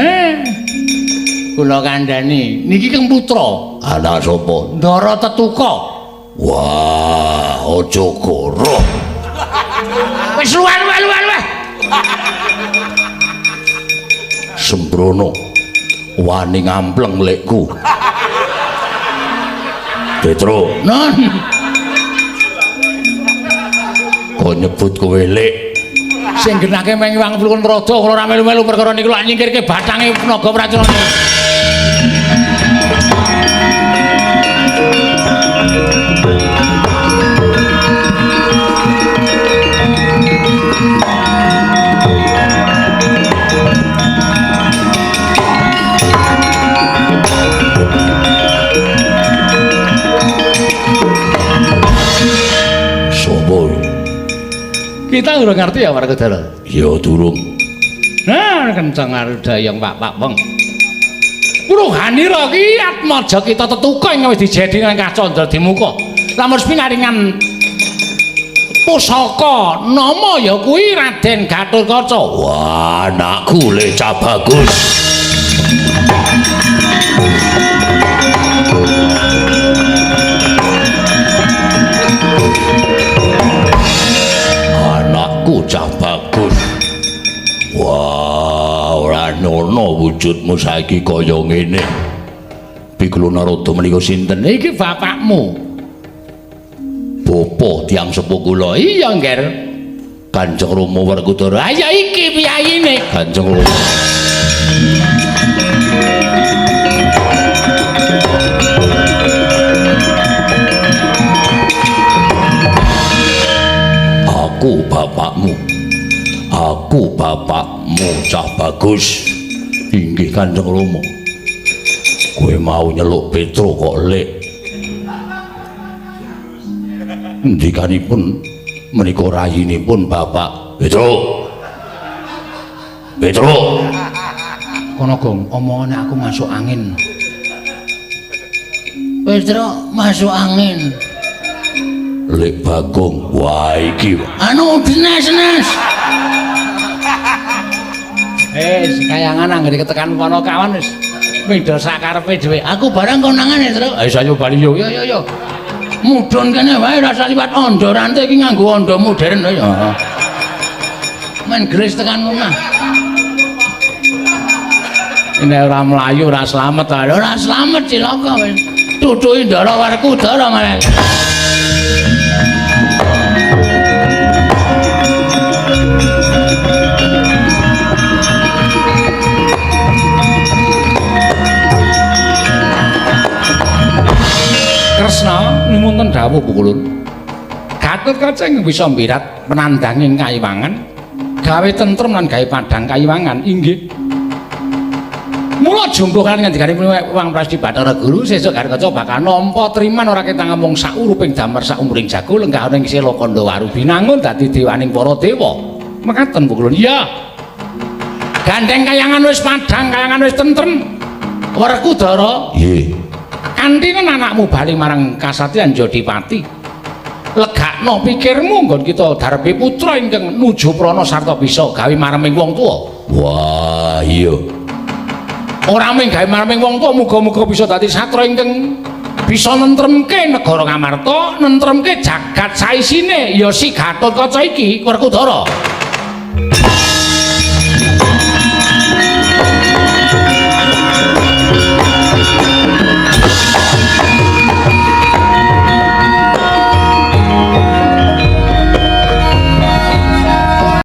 Kula kandhani, niki Kang Putra. Anak sapa? Ndara Tetuka. Wah, aja goroh. Wis luweh. Sembrono wani ngampleng lekku. Petro, Non. Kok nyebut kowe lek? Sing genake meng iwang plukun rada kula ora melu-melu perkara niku lak nyingkirke bathange naga Pracona. Kita urung ngerti ya Werkudara. Ya durung. Nah, kenceng arudayang Pak Wong. Ruhanira ki atmaja kita tetuka ing wis dijedi nang Kacandra Dimuka. Lamun pinaringan pusaka nama ya kuwi Raden Gatotkaca. Wah, anakku le cah bagus. Anakku cah bagus. Wah, ora nono wujudmu saiki kaya ngene. Biklu Narada menika sinten? Iki bapakmu. Bapa tiyang sepuh kula. Iya, Ngger. Kanjeng Rama Werkudara. Ha ya iki piyayine. Kanjeng Rama. Aku bapakmu. Aku bapakmu cah bagus. Inggih Kanjeng Rama. Kowe mau nyeluk Petro kok lek. Ngendikanipun menika rayinipun Bapak Petro. Petro. Kono Gong, omongane aku masuk angin. Petro masuk angin. Lek Bagong, wah iki. Anu dines-nes. Kayangan anggere ketekan kono kawan wis mendho sakarepe dhewe. Aku barang konangan ya, Tru. Ayo sayo bali yo. Yo yo yo. Mudhun kene wae rasa liwat ondo rante iki nganggo ondo modern ya. Heeh. Men gres tekan omah. Nek ora mlayu ora slamet, ora slamet cilaka wis. Tutuki Ndara Werkudara malah. Kresna nyuwun dawuh Pukulun. Gatotkaca ing bisa mbirat penandanging kayiwangan, gawe tentrem lan gawe padhang kayiwangan inggih. Mula jumbuh kan ngendikanipun Wang Prasti Bathara Guru sesuk Gatotkaca bakal nampa triman ora ketang mung sauruping damar saumuring jago lenggah ana ing Sela Kandha Binangun dadi dewaning para dewa. Mekaten Pukulun. Iya. Gandeng kayangan wis padhang, kayangan wis tentrem. Werkudara. Nggih. Kanthine anakmu bali marang kasatriyan Jodipati. Legakno pikirmu nggon kita darbi putra ingkang nuju prana sarta bisa gawe mareming wong tuwa. Wah, iya. Ora mung gawe mareming wong tuwa, muga-muga bisa dadi satra ingkang bisa nentremke negara Ngamarta, nentremke jagat saisine ya si Gatotkaca iki Werkudara.